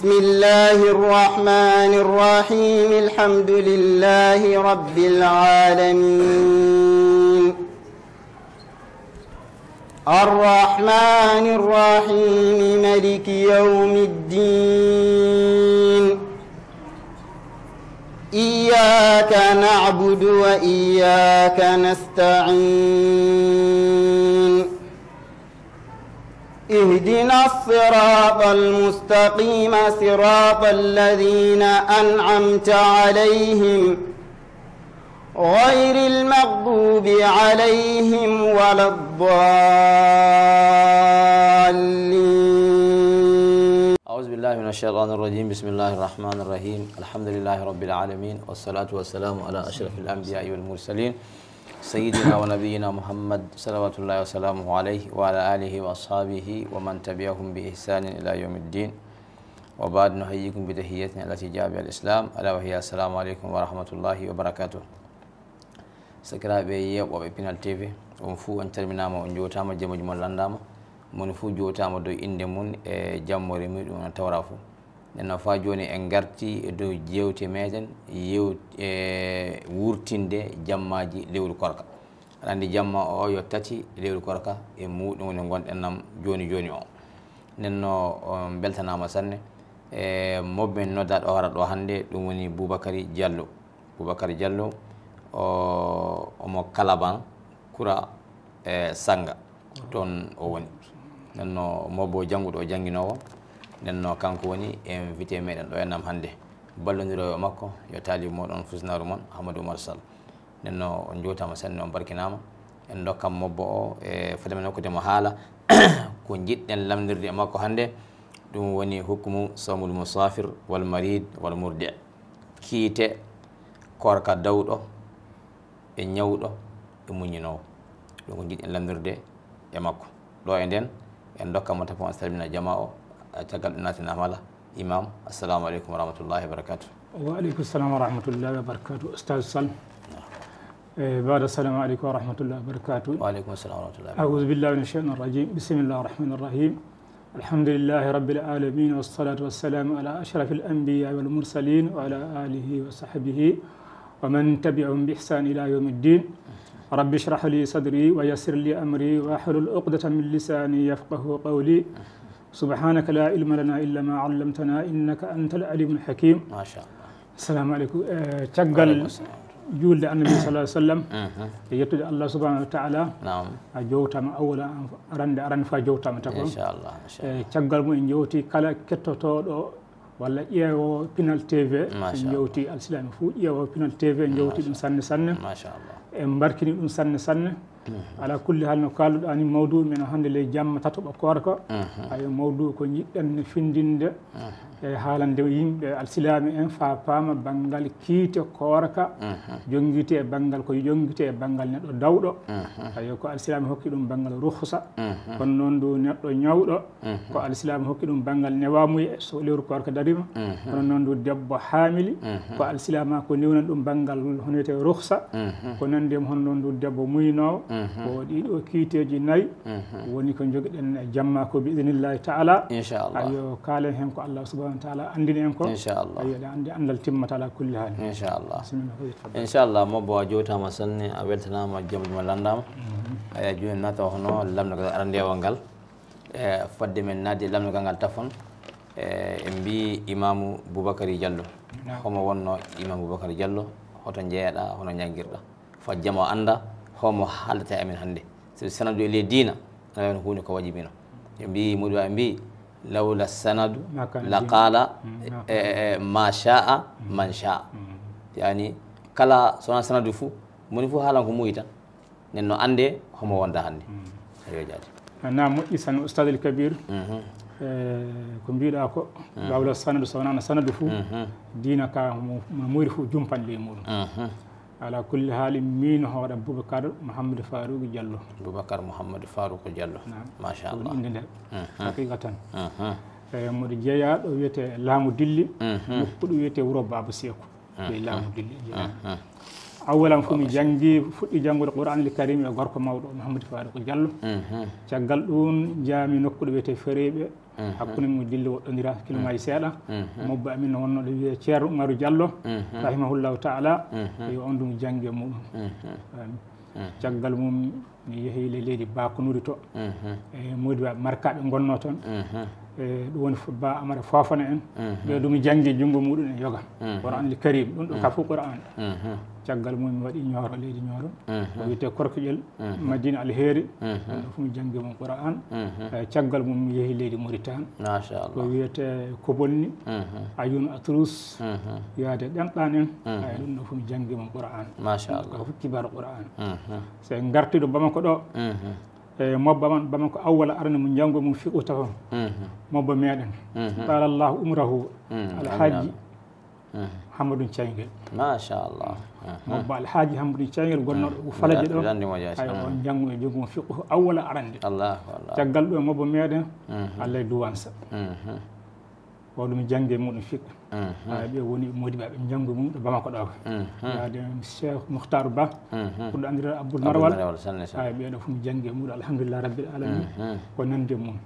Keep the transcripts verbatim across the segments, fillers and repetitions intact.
بسم الله الرحمن الرحيم. الحمد لله رب العالمين. الرحمن الرحيم. ملك يوم الدين. إياك نعبد وإياك نستعين. اهدنا الصراط المستقيم، صراط الذين أنعمت عليهم، غير المغضوب عليهم ولا الضالين. أعوذ بالله من الشيطان الرجيم. بسم الله الرحمن الرحيم. الحمد لله رب العالمين، والصلاة والسلام على أشرف الأنبياء والمرسلين، سيدنا ونبينا محمد، صلوات الله وسلامه عليه، وعلى آله وأصحابه ومن تبعهم بإحسان إلى يوم الدين. وبعد، نحييكم بتحية التي جاء بها الإسلام، ألا وهي السلام عليكم ورحمة الله وبركاته. Sakiraaɓe yeeɓooɓe Pinal T V, on fuu on calminaama, on njootaama, jemooji mon lanndaama, moni fuu jootaama dow innde mum e jammoore mum, ɗum no tawra fuu. Nden noon, faa jooni en ngartii e dow jeewte meeɗen, yew-, e wuurtinde jammaaji lewru korka. Aɗa anndi jamma o yo tati lewru korka, e muuɗum woni ngonɗen nam jooni jooni o. Nden noon, on mbeltanaama sanne. E mo men nodda ɗo hara ɗo hannde, ɗum woni Bubakari Jallo. Bubakari Jallo, o, omo Kalaban, Kura, e Sannga. Toon o woni. Nden noon, mo bo jannguɗo o jannginoowo. Nden noon, kanko woni invité meeɗen ɗo e nam hannde. Ballondiroowo e makko, yo taalibo mooɗon fusnaaru mon, Amadou Oumar Sall. Nden noon, on njootaama sanne, on barkinaama. En ndokkan mobbo o, e fodde men hokkude mo haala ko njiɗɗen lamndirde e makko hannde, ɗum woni hukmu sawmul musafir wal marid wal murdi. Kiite koorka dawɗo e ñawɗo e muññinoowo. Ɗum ko njiɗɗen lamndirde e makko. Ɗo e nden, en ndokkan mo tampon, o salmina jamaa o, caggal ɗum naatinaama haala. Imam, assalamu aleykum wa rahmatullahi wa barakatuh. Wa aleykum salam wa rahmatullahi wa barakatuh. Ustaz Sall. Eh, baada, assalamu aleykum wa rahmatullahi wa barakatuh. Wa aleykum salam wa rahmatullahi wa barakatuh. A'udhu billahi minash shaitanir rajim. Bismillahir rahmanir rahim. Alhamdulillahi rabbil alamin, wassalatu wassalamu ala ashrafil anbiya wal mursalin wa ala alihi wa sahbihi wa man tabi'ahum bi ihsan ila yawmiddin. Rabbi shrah li sadri wa yassir li amri wahlul uqdatan min lisani yafqahu qawli. Subhanaka la ilma lana illa ma allamtana innaka antal alimul hakim. Masha Allah. Assalamu aleykum. Eh, caggal Wa aleykum salam. Juulde Annabi sallallahu alaihi wasallam, Mhm. e yettude Allah subhanahu wa ta'ala, Naam. a jowtama awwala, arande, arande fa jowtama tako. Inshallah, inshallah. Eh, caggal mum en jowti kala kettotooɗo walla ƴeewo Pinal T V, en Masha jowti Allah. Alsilaami fuu ƴeewo Pinal T V, en jowti Masha ɗum sanne sanne. Masha Allah. En mbarkini ɗum sanne sanne. Mhm. Ala kulli hal, no kaaluɗaa ni, mawduu men o hannde ley jamma tataɓo koorka. Mhm. Ayo, mawduu ko njiɗɗen findinde Mhm. e haalande yimɓe alsilaami en faa paama banngal kiite koorka, Mhm. jonngiti e banngal, ko jonngiti e banngal neɗɗo dawɗo. Mhm. Ayo, ko alsilaami hokki ɗum banngal rukhsa. Mhm. Kono noon du neɗɗo ñawɗo, Mhm. ko alsilaami hokki ɗum banngal newamuye, so lewru koorka darima. Mhm. Kono noon du debbo haamili, Mhm. ko alsilaama ko newnan ɗum banngal hono wiyetee rukhsa. Mhm. Ko nanndi e hono noon du debbo muynoowo. Mhm. Ko ɗiɗo kiiteeji nayi. Mhm. Woni ko njogiɗen e jamma ko bi idnillahi ta'ala. Inshallah. Ayo, kaalen heen ko Allah subhanahu wa ta'ala anndini en ko. Inshallah. Ayo, eɗen anndi anndal timmata ala kulli haal. Inshallah. Bismillah, tafaddal. Inshallah, mobbo a jowtaama sanne, a weltanaama, jamma lanndaama. Mhm. Aya, jooni naata hono lamndal arandewal ngal. E fodde men naatde lamndal ngal tafon, e, en mbii Imaamu Bubakari Jallo. Naam. Homo wonno Imaamu Bubakari Jallo, hoto njeyaɗa, hono ñaggirɗa? Faa jama o annda homo haaldata e amen hannde. Sabi sanadu e ley diina, ana woni huunde ko wajibino. Ɓe mbii, muɗum ɓe mbii, "Lawla sanadu, Ma kana la diin." Qala, Mm, ma e, kana. E, e, ma sha'a, Mm. man sha'a." Mm. Yani, kala so wonaa sanadu fuu, moni fuu haalan ko muuyi tan. Nden no annde homo wonda hannde. Mm. Ayo, jaati. Na moƴƴi sanne, Ustadul Kabir. Mhm. E, ko mbiɗa ko, Mhm. lawla sanadu, so wonaa sanadu fuu, Mhm. diina ka mo, mo muuyri fuu jumpan ley muɗum. Mhm. Ala kulli haali, miin hoore Boubacar Mouhamadou Farouk Diallo. Boubacar Mouhamadou Farouk Diallo. Naam. Masha Allah. Ko innde nde. Mhm. Haqiqatan. Mhm. E, mboɗo jeyaa ɗo wiyetee Laamu Dilli, Mhm. nokku ɗo wiyetee Wuro Baaba Seeku. Mhm. Ley Laamu Dilli jeyaa. Mhm. Awalan fof mi janngi, fuɗɗi janngude Qur'aanil Karim e gorko mawɗo, Mouhamadou Farouk Diallo. Caggal ɗum, njaami nokku ɗo wiyetee Fereeɓe, hakkunde mum e Dille woɗɗondira, kilomètre seeɗa. Mobbo amin no wonnoo ɗo wiyee Ceerno Umaru Diallo, rahimahullahu taala. Yo on ɗum janngi e muɗum. Amin. Caggal mum, mi yehi le leydi Bakonuri to. E moodi wa markaaɓe ngonnoo toon. E ɗum woni fo-, Ba Amara Fofana en. Ɓe ɗum janngi junngo muɗum e yoga. Qur'aanil Karim, ɗum ɗo ka fof Qur'aan. Caggal mum mi waɗi Ñooro, leydi Ñooro. Ko wiyetee Korkoƴel, Madina Alheri. Ɗum ɗo fof mi janngi mum Qur'aan. E caggal mum mi yehi leydi Mauritanie. Machallah. Ko wiyetee Kobonni, Ayun Atrus, yaade Ɗenɗan en. Ay, ɗum ɗo fof mi janngi mum Qur'aan. Machallah. Ko fof kibar Qur'aan. So en ngartii ɗo Bamako ɗo, e mobba man Bamako awwala arani mo njanngo mum fiqhu tafam. Mobba meɗen. Qala Allahu umrahu. Alhaji Hammadou Thiaygel. Machallah. Mobba Alhaji Hammadou Thiaygel gonnooɗo ko Falaje ɗo. Ay, on njanngo e jogo mum fiqhu awwala arande. Allahu Allah. Caggal ɗo e mobba meɗen, Allah e duwansa. Ko ɗum jannge muɗum fiqh. Ay, ɓe woni modiɓe ɓe njanngu mum ɗo Bamako ɗo. Yaade Cheikh Mouhtar Ba, ɓurɗo anndirede Abdoul Marwal. Ay, ɓe ɗo fof mi jannge muɗum, alhamdulillah rabbil alamin. Ko nande mum.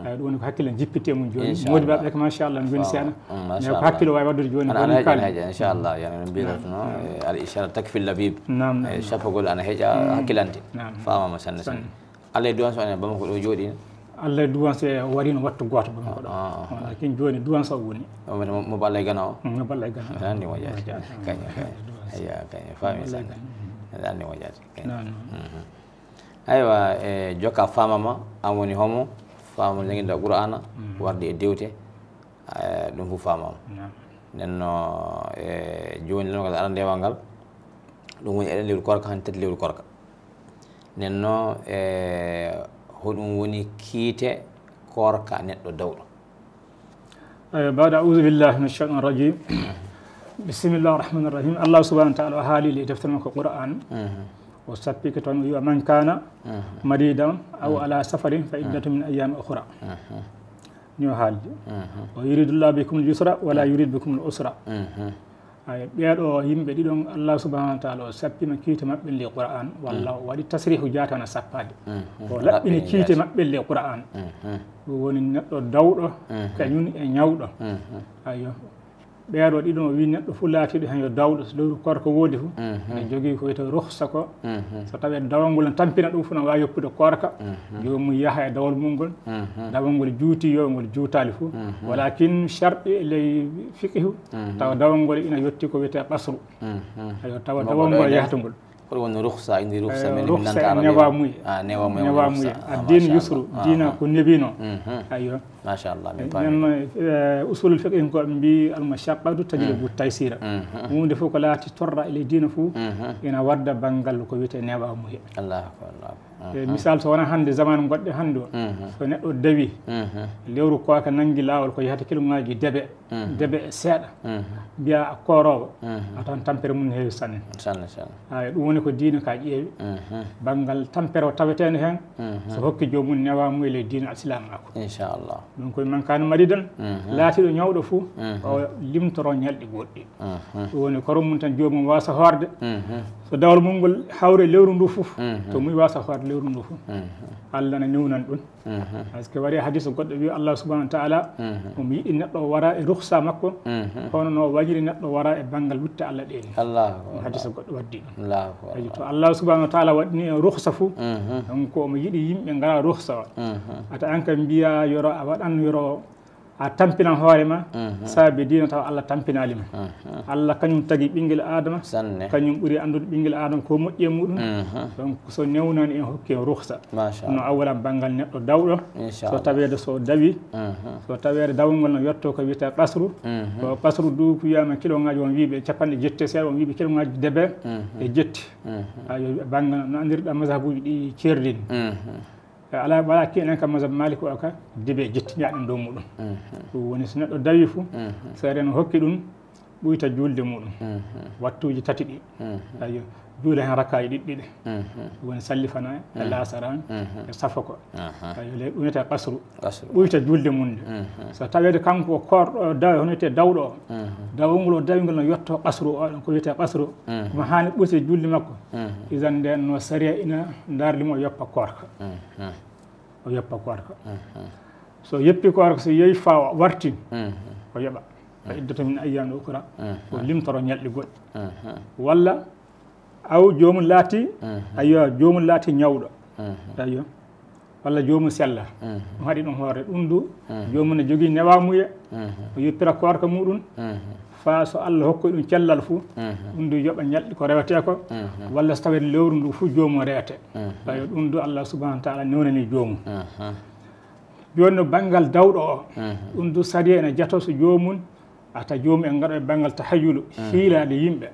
Ay, ɗum woni ko hakkille jippite mum jooni. Modiɓe ɓe ko machallah, ngoni seeɗa. Mais ko hakkille waawi waddude jooni, ana, ana heƴa, inchallah, yani no mbirata no, eh, al ishara takfi labib. Naam, naam. Eh, sapagol ana heƴa hakkilante. Naam. Faamama sanne sanne. Allah e duwansa on e Bamako ɗo jooɗi? Allah e duwansa o wari no wattu gooto Bamako ɗo. Ah, ah, ah. Walakin jooni duwansa o woni. O mo, mo, mo balla e gana o? Mm, mo balla e gana o. Aɗa anndi mo jaati. Mo jaati. Kañum, kañum. Aywa, kañum. Faami sanne. Aɗa anndi mo jaati. Kañum. Non, non. Mhm. Aywa, e jokka faamama, an woni homo, faamu jannginta Qur'aana, warde e dewte, eh, ɗum fof faamama. Naam. Nden no, e jooni lanndal arandewal ngal, ɗum woni eɗen lewru koorka, hannde tati lewru koorka. Nden no, e hoɗum woni kiite koorka neɗɗo dawɗo? Eh, baada auzu billahi min shaitan rajim. Bismillahi rahmani rahim. Allah subhanahu wa taala o haali e deftere makko Qur'an. Mhm. O sappike toon o wiya, "Man kana maridan aw ala safarin fa iddatu min ayyami ukhra." Mhm. Ni o haaldi. Mhm. O yuridullahu bikum al-yusra wala yurid bikum al-usra. Mhm. Ay, ɓeeɗo yimɓe ɗiɗon, Allah subhanahu wa taala o sappima kiite maɓɓe nde Qur'an, walla o waɗi tasrihu jaata na sappaade. Mhm. O laɓɓini kiite maɓɓe nde Qur'an. Mhm. Ɗum woni neɗɗo dawɗo, kañum e ñawɗo. Mhm. Ayyo. Ɓeeɗo ɗiɗon o wi neɗɗo fof laatiiɗo heen yo dawɗo, so lewru koorka woodi fof, ene jogii ko wiyetee ruhsa ko. Mhm. So tawii dawal ngol ne tampina ɗum fof, ne waawi yoppude koorka. Mhm. Joomum yaha e dawal mum ngol. Mhm. Dawal ngol juuti yo ngol juutaali fof. Mhm. Walakin sharɗi e ley fiqhu, tawa dawal ngol ina yotti ko wiyetee qasru. Mhm. Ayo, tawa dawal ngol yahata ngol. Ko ɗum woni ruhsa, indi ruhsa, eh, men ruhsa nanta e arabe newamuye. Ah, newamuye woni ruhsa. Ah, addin yusru, diina ko nebino. Mhm. Ayo. Machallah, min paami. Nen, eh, usulul fiqh en ko ɓe mbi al mashaqqatu tajlibu taysira. Mhm. Huunde fof ko laati torra e ley diina fof, ina wadda banngal ko wiyetee newamuye. Allahu akbar, Allahu akbar. Eh, misal, so wonaa hannde zaman goɗɗe hannde o, so neɗɗo dawi, lewru koorka nanngi laawol ko yahata kilomètre debe, debe e seeɗa, mbiya a kooroowo, a tan tampere mum ne heewi sanne. Sanne, sanne. Ay, ɗum woni ko diina ka ƴeewi. Banngal tampere o taweteende heen, so hokki joomum newamuye ley diina Islam makko. Inchallah. Ɗum koye man kana maridan, laatiiɗo ñawɗo fof, o limtoro ñalɗi goɗɗi. Ɗum woni kono mum tan joomum waasa hoorde. So dawal mum ngol hawre lewru ndu fof, to muy waasa hoorde lewru ndu fof. Allah na newnan ɗum. Par ce que waɗi hadis goɗɗo wi Allah subhanahu wa taala, omo yiɗi neɗɗo o wara e ruhsa makko, hono no o wañiri neɗɗo o wara e banngal lutte Allah ɗe ni. Allahu akbar. Hadis goɗɗo waddi ɗum. Allahu akbar. Ayi, to Allah subhanahu wa taala waɗini en ruhsa fof, donc omo yiɗi yimɓe ngara ruhsa o. Ata an kam mbiya yoro a waɗan yoro a tampinan hoore ma, sabi diina tawa Allah tampinaali ma. Allah kañum tagi ɓinngel Adama, sanne, kañum ɓuri anndude ɓinngel Adama ko moƴƴi e muɗum. Donc so newnani en hokki en ruhsa. Machallah. No awalan banngal neɗɗo dawɗo, so taweede so dawi, so taweede dawol ngol no yetto ko wiyetee qasru, ko qasru du ko wiyama kiloŋaaji, on wiiɓe capanɗe jetti seeɗa, on wiiɓe kiloŋaaji debe e jetti. Ayo, banngal no anndirɗa mazhabuji ɗi ceerdini. E ala, wala ki enen kam mazhab Malik o ka debe jetti mbiyaɗen dow muɗum. Ɗum woni so neɗɗo dawi fof, so eɗen hokki ɗum, ɓuyta julde muɗum, wattuuji tati ɗi. Ayo, juula heen rakkaaji ɗiɗi ɗiɗi. Woni sallifanaa e laasaraan e safoko. Ayo, le ɗum wiyetee qasru. Ɓuyta julde mum nde. So taweede kanko o koorɗo, o daw, hono wiyetee dawɗo o. Dawol ngol o dawi ngol no yotto qasru o, ɗon ko wiyetee qasru. Omo haani ɓuyta julde makko. Idan nden no sariya ina ndaardi mo o yoppa koorka. O yoppa koorka. So yoppi koorka, so yehi faa o warti, o yoɓa. Fa iddatu min ayyamin ukhra. O limtoro ñalɗi goɗɗi. Walla aw joomum laati, ayyo, joomum laati ñawɗo. Ayyo. Walla joomum sella. Ɗum haɗi ɗum hoore. Ɗum du, joomum ne jogii newaamuye. O yoppira koorka muɗum. Faa so Allah hokkoy ɗum cellal fu, ɗum du yoɓa ñalɗi ko rewetee ko. Walla so tawii lewru ndu fu joomum rewete. Ayyo, ɗum du Allah subhanahu wa taala newnani joomum. Jooni no banngal dawɗo o, ɗum du sariya ene jato so joomum, a tawa joomum en ngaɗa e banngal tahayyulu, hiilaade yimɓe.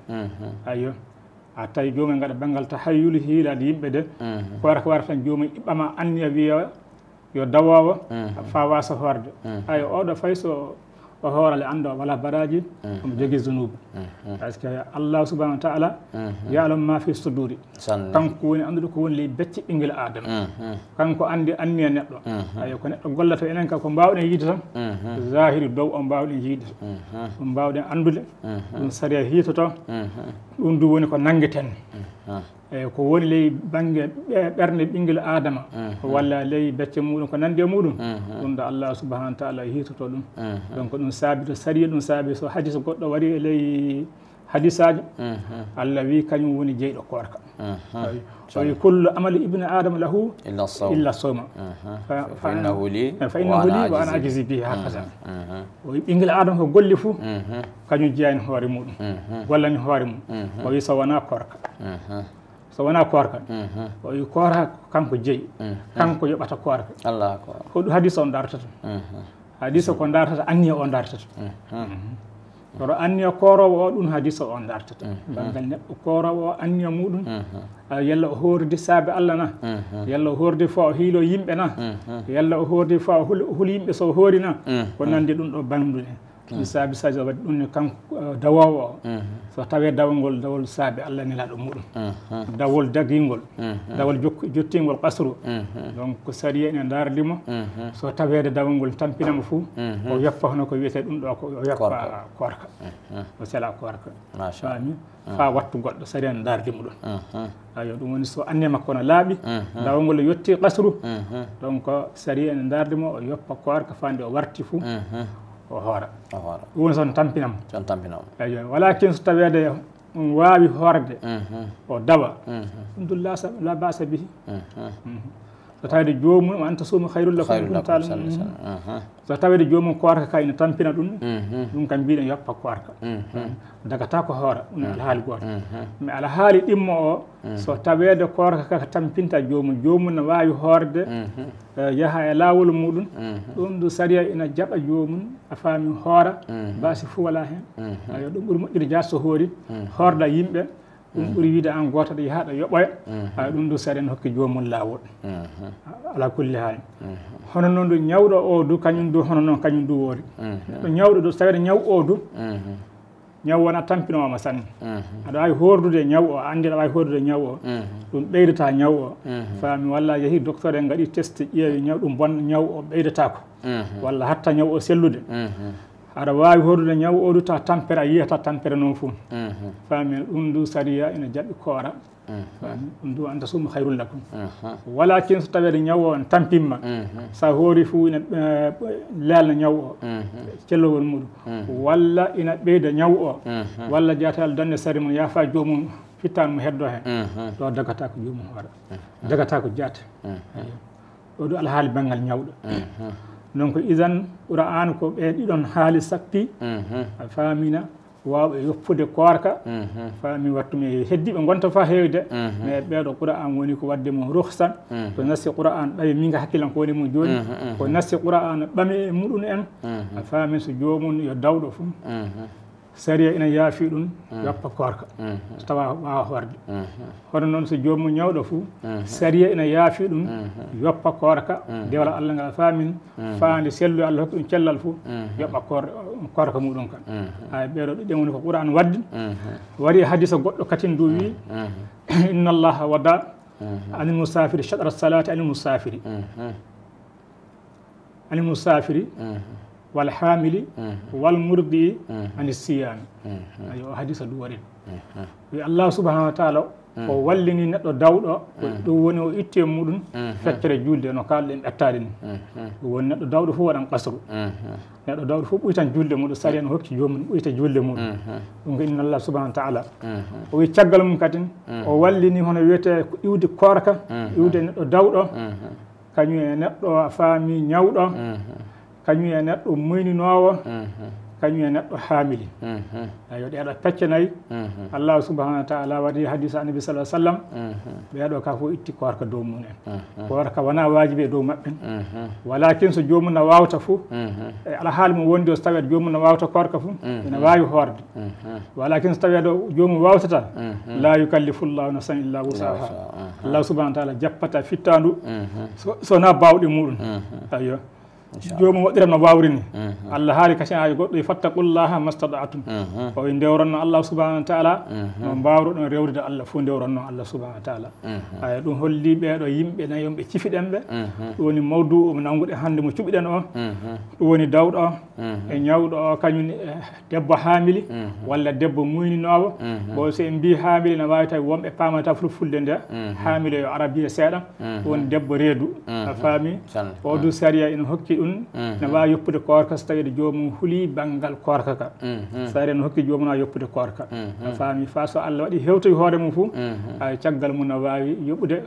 Ayyo. A tawi joomum en ngaɗa banngal tahayyulu, hiilaade yimɓe de. Koorka wara tan joomum ɓama anniya wiya yo dawoowo, faa waasa hoorde. Ayyo, oɗo fay so o hoorale annda o wala baraaji, omo jogii zunuubu. Parce que Allah subhanahu wa taala ya'lamu ma fi suduri. Kanko woni annduɗo ko woni ley becce ɓinngel Aadama. Kanko anndi anniya neɗɗo. Ayyo, ko neɗɗo gollata enen ka ko mbaawɗen yiide tan. Zahiri dow o mbaawɗen yiide. Ɗum mbaawɗen anndude. Ɗum sariya hiitoto. Ɗum du woni ko nanngeten. Eyyo, ko woni ley bannge ɓe-, ɓernde ɓinngel Aadama, walla ley becce muɗum, ko nanndi e muɗum, ɗum ɗo Allah subhanahu wa taala hiitoto ɗum. Donc, ɗum saabi to sariya, ɗum saabi so hadis goɗɗo wari e ley hadisaaji, Allah wi kañum woni jeyɗo koorka. Awi. O wi, "Kullu amali ibni Aadama lahu illa sawm. Illa sawma. Fa, fa, fa innahu li, fa innahu wa ana li wa ana ajzi bihi." Ajzi bihi, hakaza. O wi, ɓinngel Aadama ko golli fuu, kañum jeyaa heen hoore muɗum, gollani hoore mum. O wi, so wonaa koorka. So wonaa koorka. O wi, koorka kanko jeyi. Kanko yoɓata koorka. Allahu akbar. Ko ɗum hadis on dartata. Hadis o ko dartata, anniya o dartata. Kono anniya kooroowo o, ɗum hadis o on dartata. Banngal neɗɗo kooroowo o, anniya muɗum, a, yalla o hoordi saabe Allah na, yalla o hoordi faa o hiilo yimɓe na, yalla o hoordi faa o hul-, huli yimɓe so o hoori na, ko nanndi ɗum ɗo bannduɗe. Ɗum saabi, saabi waɗi ɗum ne kanko, eh, dawoowo o. So tawee dawol ngol, dawol saabe Allah nelaaɗo muɗum. Dawol dagingol, dawol jok-, jottingol qasru. Donc, ko sariya ene ndaardi mo. So taweede dawol ngol tampina mo fuu, o yoppa hono ko wiyetee ɗum ɗo ko o yoppa koorka. O sela koorka. Machallah. Faami? Faa wattu goɗɗo, sariya ene ndaardi mo ɗum. Ayo, ɗum woni so anniya makko no laaɓi, dawol ngol yotti qasru. Donc, sariya ene ndaardi mo, o yoppa koorka faa nde o warti fuu, o hoora. O hoora. Ɗum woni so on tampinama. So on tampinama. Eyyo, walakin so taweede on waawi hoorde, o dawa. Ɗum ɗum la sa-, la ba'sa bihi. So taweede joomum, "Wa an tasuumu khayrun lakum in kuntum ta'lamun." So taweede joomum koorka ka ina tampina ɗum, ɗum kam mbiɗen yoppa koorka. Dagata ko hoora, ɗum alhaali gooto. Mais alhaali ɗimmo o, so taweede koorka ka tampinta joomum, joomum no waawi hoorde, eh, yaha e laawol muɗum, ɗum du sariya ina jaɓa joomum, a faami, hoora, baasi fuu walaa heen. Ayo, ɗum ɓuri moƴƴude jaat so hoori, hoorda yimɓe, ɗum ɓuri wiyde aan gooto ɗo yaha ɗo yoɓoya. Ayo, ɗum du sariya ene hokki joomum laawol. Ala kulli haal. Hono noon du ñawɗo o du, kañum du, hono noon kañum du woori. Neɗɗo ñawɗo du, so taweede ñaw o du, ñaw wona tampinooma sanne. Aɗa waawi hoordude e ñaw o, a anndi aɗa waawi hoordude e ñaw o. Ɗum ɓeydata ñaw o. Faami, walla a yehi docteur en ngaɗi test, ƴeewi ñaw ɗum bon, ñaw o ɓeydataako. Walla hatta ñaw o sellude. Aɗa waawi hoordude ñaw o du, ta tampere, a yiyata tampere noon fuu. Faami, ɗum du sariya ina jaɓi koora. Ɗum du, "An tasuumu khayrun lakum." Walakin so taweede ñaw o on tampimma, so a hoori fuu ina, eh, lelna ñaw o, cellowol muɗum, walla ina ɓeyda ñaw o, walla jaataal dañde sariya mum, yaafa joomum, fittaan mo heddoo heen, ɗo dagata ko joomum hoora. Dagata ko jaata. Eyyo. Ɗo du alhaali banngal ñawɗo. Donc, idan, Qur'aan ko ɓee ɗiɗon haali sappi, a faamina, waawɓe yoppude koorka, faami wattu mi heddiiɓe ngonta faa heewde, mais ɓeeɗo Qur'aan woni ko waɗde mo rukhsa, to nasi Qur'aan, ɓay min ka hakkilan ko woni mo jooni, ko nasi Qur'aan ɓami e muɗum en, a faami so joomum yo dawɗo fuu. Sariya ina yaafi ɗum, yoppa koorka, so tawa waawa hoorde. Hono noon, so joomum ñawɗo fof, sariya ina yaafi ɗum, yoppa koorka, dewal Allah ngal faamin, faande sellu Allah hokki ɗum cellal fof, yoɓa koor-, koorka muɗum kan. Ay, ɓeeɗo ɗiɗi woni ko Qur'an waddi, wari e hadisa goɗɗo katin du wi, "Inna Allaha wada anil musafiri shatra salati anil musafiri." Anil musafiri, wal hamili, wal murdi, anis siyami. Ayo, o hadisa du warin. Wi Allah subhanahu wa ta'ala, o wallini neɗɗo dawɗo, ko ɗum woni o itti e muɗum feccere julde, no kaalɗen ɓettaade ni. Ɗum woni neɗɗo dawɗo fof waɗan qasru. Neɗɗo dawɗo fof ɓuytan julde muɗum, sariya no hokki joomum ɓuyta julde muɗum. Ɗum ko inna Allah subhanahu wa ta'ala. O wi caggal mum kadi, o wallini hono wiyetee ko iwde koorka, iwde neɗɗo dawɗo, kañum e neɗɗo a faami ñawɗo, kañum e neɗɗo muyninoowo, kañum e neɗɗo haamili. Ayo, ɗeeɗo pecce nayi, Allah subhanahu wa ta'ala waɗi hadis Annabi sallallahu alaihi wasallam, ɓeeɗo ka fof itti koorka dow mum en. Koorka wona waajibi e dow maɓɓe. Walakin so joomum na waawta fof, e alhaali mo wondi o, so tawii joomum na waawta koorka fof, ina waawi hoorde. Walakin so tawii ɗo joomum waawtata, la yukallifu llahu nafsan illa wusaha. Allah subhanahu wa ta'ala jappata fittaandu, so, so na baawɗe muɗum. Ayo. Joomum waɗiram no waawri ni. Allah haali kasin aaya goɗɗo, "Fattaqullaha mastata'tum." O wi ndewronno Allah subhanahu wa ta'ala, no mbaawruɗon rewrude Allah fof, ndewronno Allah subhanahu wa ta'ala. Ayo, ɗum holli ɓeeɗo yimɓe nayi on ɓe cifiɗen ɓe. Ɗum woni mawdu o mo nannguɗen hannde mo cuɓiɗen o. Ɗum woni dawɗo o, e ñawɗo o, kañum e debbo haamili, walla debbo muyninoowo. Bon, so en mbii haamili, na waawi tawi wonɓe paamata fulfulde nde. Haamili yo arabiya seeɗa, woni debbo reedu, a faami? O du sariya ina hokki ɗum, na waawi yoppude koorka so tawii ɗo joomum huli banngal koorka ka. Sariya ina hokki joomum na yoppude koorka. A faami? Faa so Allah waɗi hewtoyi hoore mum fof, ay caggal mum na waawi yoɓude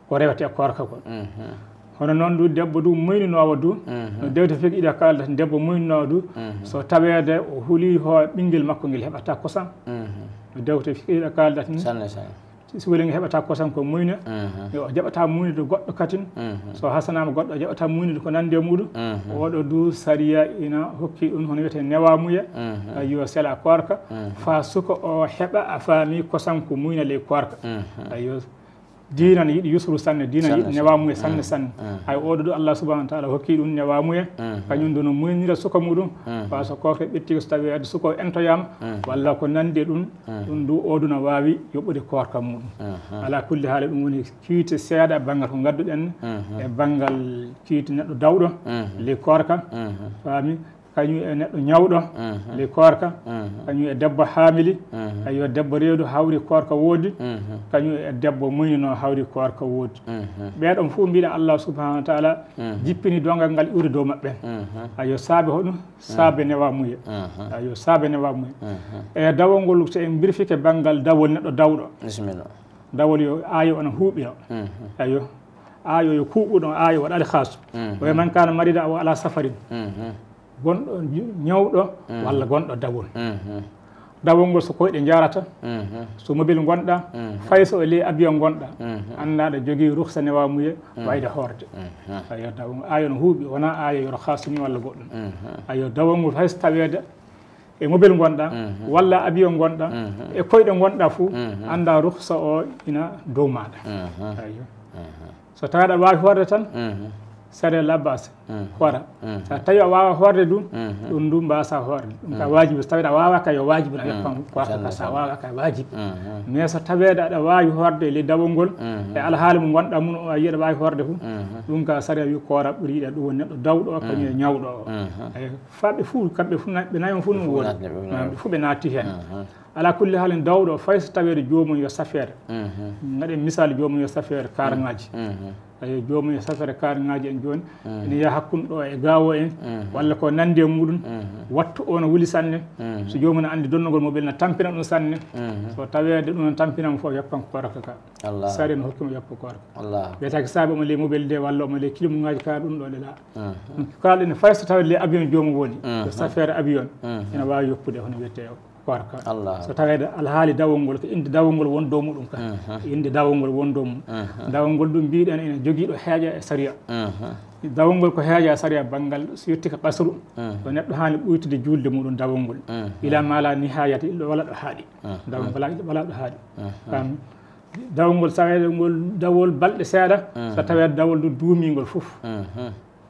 ko rewete koorka ko. Hono noon du, debbo du muyninoowo du, no dewte fiqh iɗa kaalda tan, debbo muyninoowo du, so taweede o huli ho ɓinngel makko ngel heɓata kosam. No dewte fiqh iɗa kaalda tan, sanne, sanne. Si weli ngel heɓata kosam ko muyna, o jaɓata muynude goɗɗo katin. So hasanaama goɗɗo, o jaɓata muynude ko nandi e muɗum. Oɗo du sariya ina hokki ɗum, hono wiyetee newamuya. Ayo, sela koorka, faa suka o heɓa, a faami, kosam ko muyna ley koorka. Ayo, diina ne yiɗi yusru sanne, diina yiɗi newamuya sanne, sanne. Hay oɗo du Allah subhanahu wa ta'ala hokki ɗum newamuya, kañum du no muynira suka muɗum, faa so koorka ɓetti, so tawi adi suka o entoyaama, walla ko nandi e ɗum, ɗum du oɗo na waawi yoɓude koorka muɗum. Ala kulli haali, ɗum woni kiite seeɗa banngal ko ngadduɗen e banngal kiite neɗɗo dawɗo ley koorka, faami? Kañum e neɗɗo ñawɗo ley koorka, kañum e debbo haamili, ayo, debbo reedu hawri koorka woodi, kañum e debbo muynino hawri koorka woodi. Ɓeeɗon fof mbiɗa Allah subhanahu wa ta'ala jippini dongal ngal iwde dow maɓɓe. Ayo, saabe hoɗum? Saabe newamuya. Ayo, saabe newamuya. E dawol ngol, so en mbirfike banngal dawol neɗɗo dawɗo. Bisimilla. Dawol yo aayo on huuɓiro. Ayo. Aayo yo kuuɓuɗo, aayo waɗaali khaasu. Wa man kana marida aw ala safarin. Gonɗo ñawɗo walla gonɗo dawol. Dawol ngol so koyɗe njarata, so mobile ngonɗa, fay so e ley avion ngonɗa, annda aɗa jogii rukhsa newamuya wayde hoorde. Ayo, dawol ngol aayo no huuɓi, wona aayo yo khaasu ni walla goɗɗum. Ayo, dawol ngol hay so taweede e mobile ngonɗa, walla avion ngonɗa, e koyɗe ngonɗa fof, annda rukhsa o ina dow maɗa. Ayo. So tawi aɗa waawi hoorde tan, sariya la bas, hoora. So tawi a waawa hoorde du, ɗum du mbasa hoorde. Ɗum ka waajibi, so tawi aɗa waawa ka yo waajibi, na yoppan koorka ka, so a waawa ka waajibi. Mais so taweede aɗa waawi hoorde e ley dawol ngol, e alhaali mo ngonɗa mun o, a yiya aɗa waawi hoorde fof, ɗum ka sariya wi koora ɓuri yiɗa, ɗum woni neɗɗo dawɗo o, kañum e ñawɗo o. Ayo, faa ɓe fof, kamɓe fof na-, ɓe nayon fof no woodi. Ɓe fof naatni ɓe. Ɓe fof naatni heen. Ala kulli haalin, dawɗo, fay so taweede joomum yo safeede. Ngaɗen misal, joomum yo safeede kaarŋaaji. Ayo, joomum yo safeede kaarŋaaji en jooni. Ene yaha hakkunde ɗo e gaawo en, walla ko nandi e muɗum. Wattu o no wuli sanne. So joomum no anndi donnugol mobile na tampina ɗum sanne. So taweede ɗum no tampina mo fof, yoppan koorka ka. Allah. Sariya no hokki mo yoppa koorka. Allah. Wiyata ko saabe omo ley mobile de, walla omo ley kilimuŋaaji ka, ɗum ɗo de la. Kaalɗen fay so taweede ley avion joomum woni, ko safeede avion, ina waawi yoppude hono wiyetee koorka. Allah. So taweede alhaali dawol ngol, ko innde dawol ngol woni dow muɗum ka. Innde dawol ngol woni dow mum. Dawol ngol ɗum mbiɗen ene jogii ɗo heeƴa e sariya. Dawol ngol ko heeja sariya banngal so yetti ka qasru, ɗo neɗɗo haani ɓuytude juulde muɗum dawol ngol. Ila ma la nihayata, illa wala ɗo haaɗi. Dawol ngol wala, wala ɗo haaɗi. Kam dawol ngol, so taweede ngol dawol balɗe seeɗa, so taweede dawol ndu duumingol fof.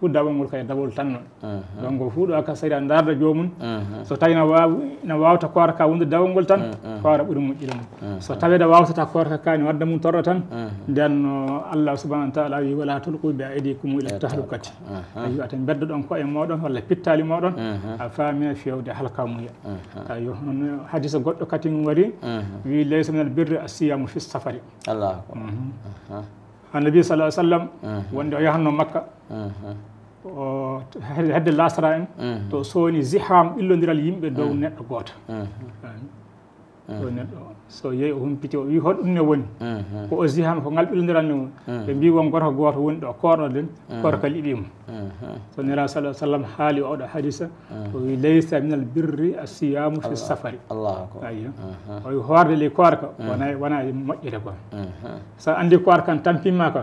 Fof dawol ngol kay dawol tan noon. Donc fof ɗo ka sariya ndaarda joomum. So tawi na waawi, na waawta koorka wonde dawol ngol tan, koora ɓuri moƴƴude mum. So taweede waawtata koorka kaani wadda mum torra tan, nden no Allah subhanahu wa taala wi, "Wala tulqu bi aydikum ila tahlukati." Ayyo, ata mbeddoɗon ko'e mooɗon walla pittaali mooɗon, a faami, fewde halkamuya. Ayyo, hono hadisa goɗɗo kadi ngol wari, wi, "Laysa minal birri asiyamu fi safari." Allahu akbar. Annabi sallallahu alaihi wasallam, wonde o yahanno Makka, o hedde lasara en, to soni ziham ɓillondiral yimɓe dow neɗɗo gooto. Ɗo neɗɗo o, so yehi o humpiti, o wi, "Hol ɗum ne woni?" Ko o ziham, ko ngal ɓillondiral ne woni. Ɓe mbi, "Won gorko gooto woni ɗo, koorɗo ɗen, koorka liɓi mo." So Nela sallallahu alaihi wasallam haali oɗo hadisa, o wi, "Laysa minal birri asiyamu fi safari." Allahu akbar. Ayyo. O wi, hoorde ley koorka, wona, wona e moƴƴere ko. So andi koorka kan tampima ka,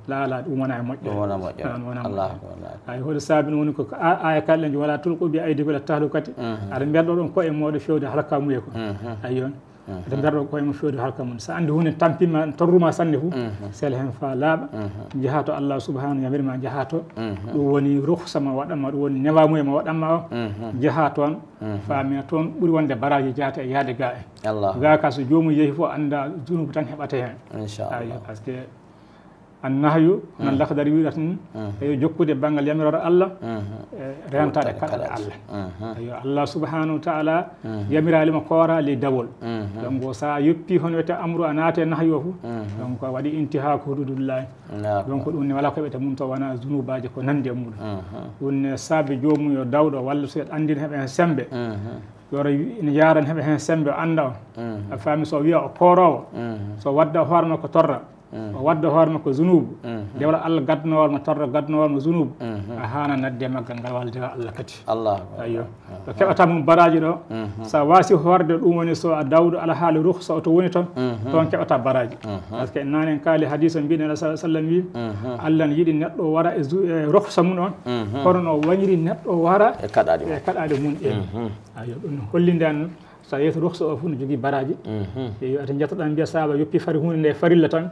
la, la, ɗum wona e moƴƴere. Ɗum wona moƴƴere. Wona, wona moƴƴere. Allahu akbar. Ay, hoto saabi woni ko a-, aya kalɗen, "Wala tulqu bi aydikum ila tahlukati." Aɗa mbelɗo ɗon ko'e mooɗon fewde halkamuye ko. Ayyo. Ɓe mberɗo koye mum fewde halka mum. So anndi huunde tampima, torruma sanne fof, sel heen faa laaɓa, njaha to Allah subhanahu, yamiri ma njaha to. Ɗum woni rukhsa ma waɗanma, ɗum woni newamuye ma waɗanma o. Njaha toon, faamina toon ɓuri wonde baraaji jahata e yahde ga en. Ga ka so joomum yehi fof annda junubu tan heɓata heen. Inchallah. Ayi, parce que Annahyu, nan Lakhdari wiɗata ni, eyo jokkude banngal yamiroore Allah, e rentaade kaɗɗe Allah. Eyo Allah subhanahu wa taala yamiraali ma koora ley dawol. Donc so a yoppi hono wiyete amru a naate nahyu o fof, donc a waɗi intihaaku hududullahi. Donc ɗum ne wala ko heɓete mum to wona zunubaaji ko nandi e muɗum. Ɗum ne saabi joomum yo dawɗo walla so anndin heɓe heen sembe. Yoro ina yaran heɓe heen sembe o annda o. A faami so wiya o kooroowo, so wadda hoore makko torra, o wadda hoore makko zunubu, nde wala Allah gaddanowal mo torra, gaddanowal mo zunubu, a haana nadde maggal ngal walla dewal Allah kadi. Allahu akbar. Ayyo. Ɗo keɓata mum baraaji ɗo, so a waasi hoorde ɗum woni so a dawɗo alhaali rukhsa o to woni toon, toon keɓata baraaji. Parce que nane en kaali hadis o mbiɗen Allah sallallahu alaihi wasallam wi, Allah ne yiɗi neɗɗo wara e zu-, e rukhsa mum on, kono no wañiri neɗɗo wara e kaɗaaɗe mum ɗen. Ayyo, ɗum hollinde an so a yeeso rukhsa o fof no jogii baraaji. Eyo, ata jattoɗaa mbiya saaba yoppi fari huunde nde farilla tan.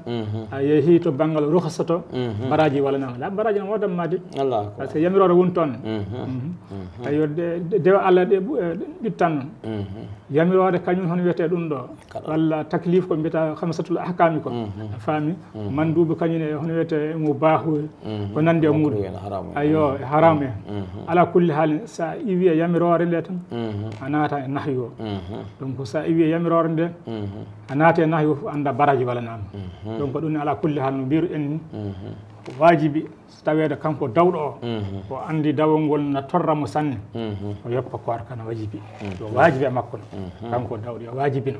A yehi to banngal rukhsa to, baraaji walanaama. La baraaji no woodan ma de. Allahu akbar. Parce que yamiroore woni toon. Ayo, de, de, dewa Allah ɗe ɓu-, eh, ɗittan noon. Yamiroore kañum hono wiyetee ɗum ɗo. Walla taklif ko mbiyata khamsatul ahkami ko. A faami? Mandubu kañum e hono wiyetee mubahu, ko nandi e muɗum. Makruh en, haram en. Ayo, e haram en. Ala kulli haalin, so a iwi e yamiroore nde tan, a naata e nahyu o. Donc so a iwi e yamiroore nde, a naata e nahyu o fof, annda baraaji walanaama. Donc ɗum ne ala kulli haal no mbiruɗen ni, ko waajibi so taweede kanko dawɗo o, o anndi dawol ngol na torra mo sanne, o yoppa koorka na wajibi. Yo waajibi e makko no. Kanko dawɗo, yo waajibi no.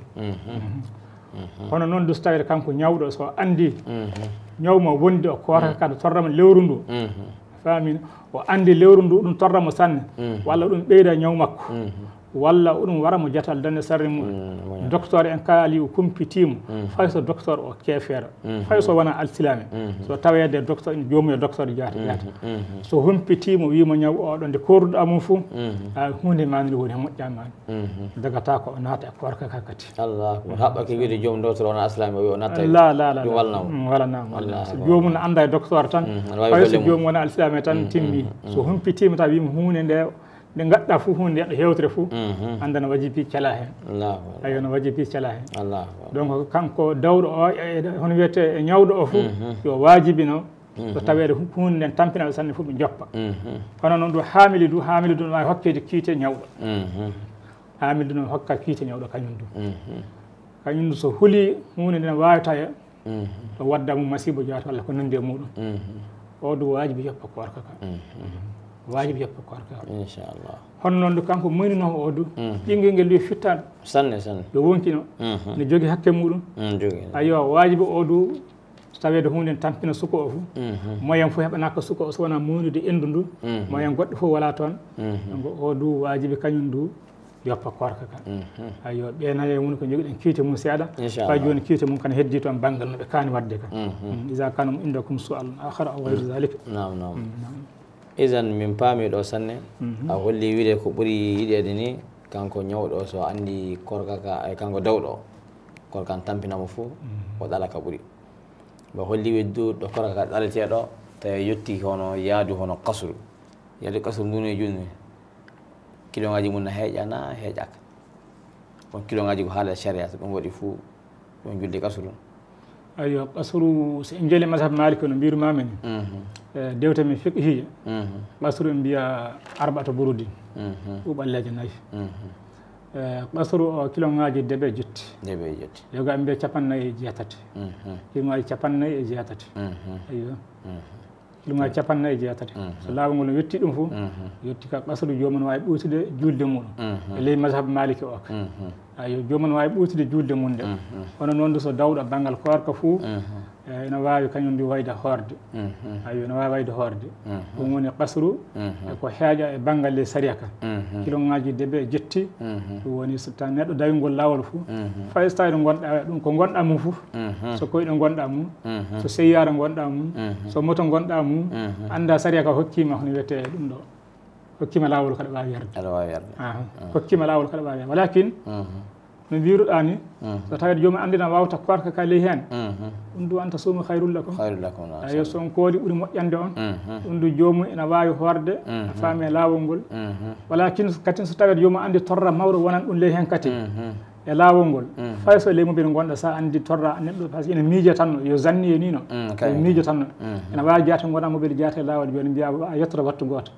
Kono noon du so taweede kanko ñawɗo, so anndi ñaw mo wondi o, koorka ka no torra mo lewru ndu. Faami? O anndi lewru ndu ɗum torra mo sanne, walla ɗum ɓeyda ñaw makko. Walla oɗum wara mo jatal dande sarde muɗum. Docteur en kaali o kumpitiimo, fay so docteur o keefeero, fay so wona alsilaame. So taweede docteur ene joomuya docteur jaata, jaata. So humpitiimo wiimo ñaw oɗo nde kooruɗa mum fof, a huunde ma nde woni moƴƴa ma. Dagata ko o naata e koorka ka kadi. Allah akbar. Haɓɓa ke wiide joom docteur wona alsilaame o wi o natta e la, la, la, ɗum la. Walnamo. Mm, walnamo, walnamo. Allah akbar. So joomum ne annda e docteur tan, fay so joomum wona alsilaame tan timmi. So humpitiima taw wiimo huunde nde Nde ngaɗɗa fof huunde, nde hewtere fof, annda no wajibi cala heen. Allahu akbar. Ayo, no wajibi cala heen. Allahu akbar. Donc, kanko dawɗo o, e, e, hono wiyete e ñawɗo o fof, yo wajibi no, so taweede hu-, huunde nden tampinaaɗo sanne fof ɓe joppa. Kono noon du haamili du, haamili du no waawi hokkeede kiite ñawɗo. Haamili du no hokka kiite ñawɗo kañum du. Kañum du so huli huunde nden waawata e, to wadda mo masiibo jaato walla ko nanndi e muɗum. O du waajibi yoppa koorka ka. Waajibi yoppa koorka ka. Inchallah. Hono noon du kanko muynunoo o du, ɓinngel ngel du fittaano. Sanne, sanne. Yo wonkino. Ne jogi hakke muɗum. Ayyo, waajibi o du, so taweede huunde ne tampina suko o fof. Moyen fof heɓanaaka suko o, so wonaa muuynude enndu ndu. Moyen goɗɗo fof wala toon. Donc o du waajibi kañum du, yoppa koorka ka. Ayyo, ɓe nayo woni ko jogiɗen kiite mum seeɗa. Fay jooni kiite mum kan heddi toon banngal no ɓe kaani waɗde ka. Isa kana indakum su'alun akhar aw ghayru zalika. Naam, naam. Izan min paami ɗo sanne. A holli wiide ko ɓuri yiɗeede ni, kanko ñawɗo so anndi koorka ka, ay kanko dawɗo, koorka an tampinamo fof, o ɗala ka ɓuri. Ɓe holli wiide du ɗo koorka ka ɗaleteeɗo, tawi yetti hono yaadu hono kasru. Yaadu kasru ndu no e jooni. Kiloŋaaji mum na heeƴa na heeƴaaka. On kiloŋaaji ko haala sharia, so ɗum waɗi fuu, ɗum julde kasru. Ayyo, kasru, so en njeeli mazhab Malik no mbiirumaami ni. E dewte men fiqhiyya, kasru en mbiya arba'ata burudin, ɗum ɓalleeje nayi. E kasru o kiloŋaaji debe jetti. Debe jetti. Yoga en mbiya capannayi e jeetati. Kiloŋaaji capannayi e jeetati. Ayyo. Kiloŋaaji capannayi e jeetati. So laawol ngol yetti ɗum fof, yetti ka kasru, joomum no waawi ɓooytude julde muɗum. E ley mazhab Maliki o ka. Ayyo, joomum no waawi ɓooytude julde mum nde. Kono noon du so dawɗo banngal koorka fof, e, ina waawi kañum du wayde hoorde. Ayyo, ina waawi wayde hoorde. Ɗum woni kasru, e ko heeƴa e banngal ley sariya ka. Kiloŋaaji debe jetti, ɗum woni so tawi neɗɗo dawi ngol laawol fof, fay so tawi ɗo ngonɗa ɗum ko ngonɗa mum fof, so koyɗe ngonɗa mum, so seyyaare ngonɗa mum, so moto ngonɗa mum, annda sariya ka hokkima hono wiyetee ɗum ɗo. Hokkima laawol kaɗa waawi yarde. Aɗa waawi yarde. Aha. Hokkima laawol kaɗa waawi yarde. Walakin, no mbiruɗa ni, so tawede joomum anndi na wawta koorka ka ley heen, ɗum du anta suumu khayrul lakum. Khayrul lakum, naam. Ayo, so on koori ɓuri moƴƴande on. Ɗum du joomum ina waawi hoorde, a faami e laawol ngol. Walakin katin so tawede joomum anndi torra mawɗo wonan ɗum ley heen katin. E laawol ngol. Fay so ley mobile ngonɗa, sa anndi torra neɗɗo, par ce que ina miija tan no, yo zanni e ni no. Yo miijo tan no. Ina waawi jaate ngonɗa mobile jaate e laawol, jooni mbiya a yettoto wattu gooto.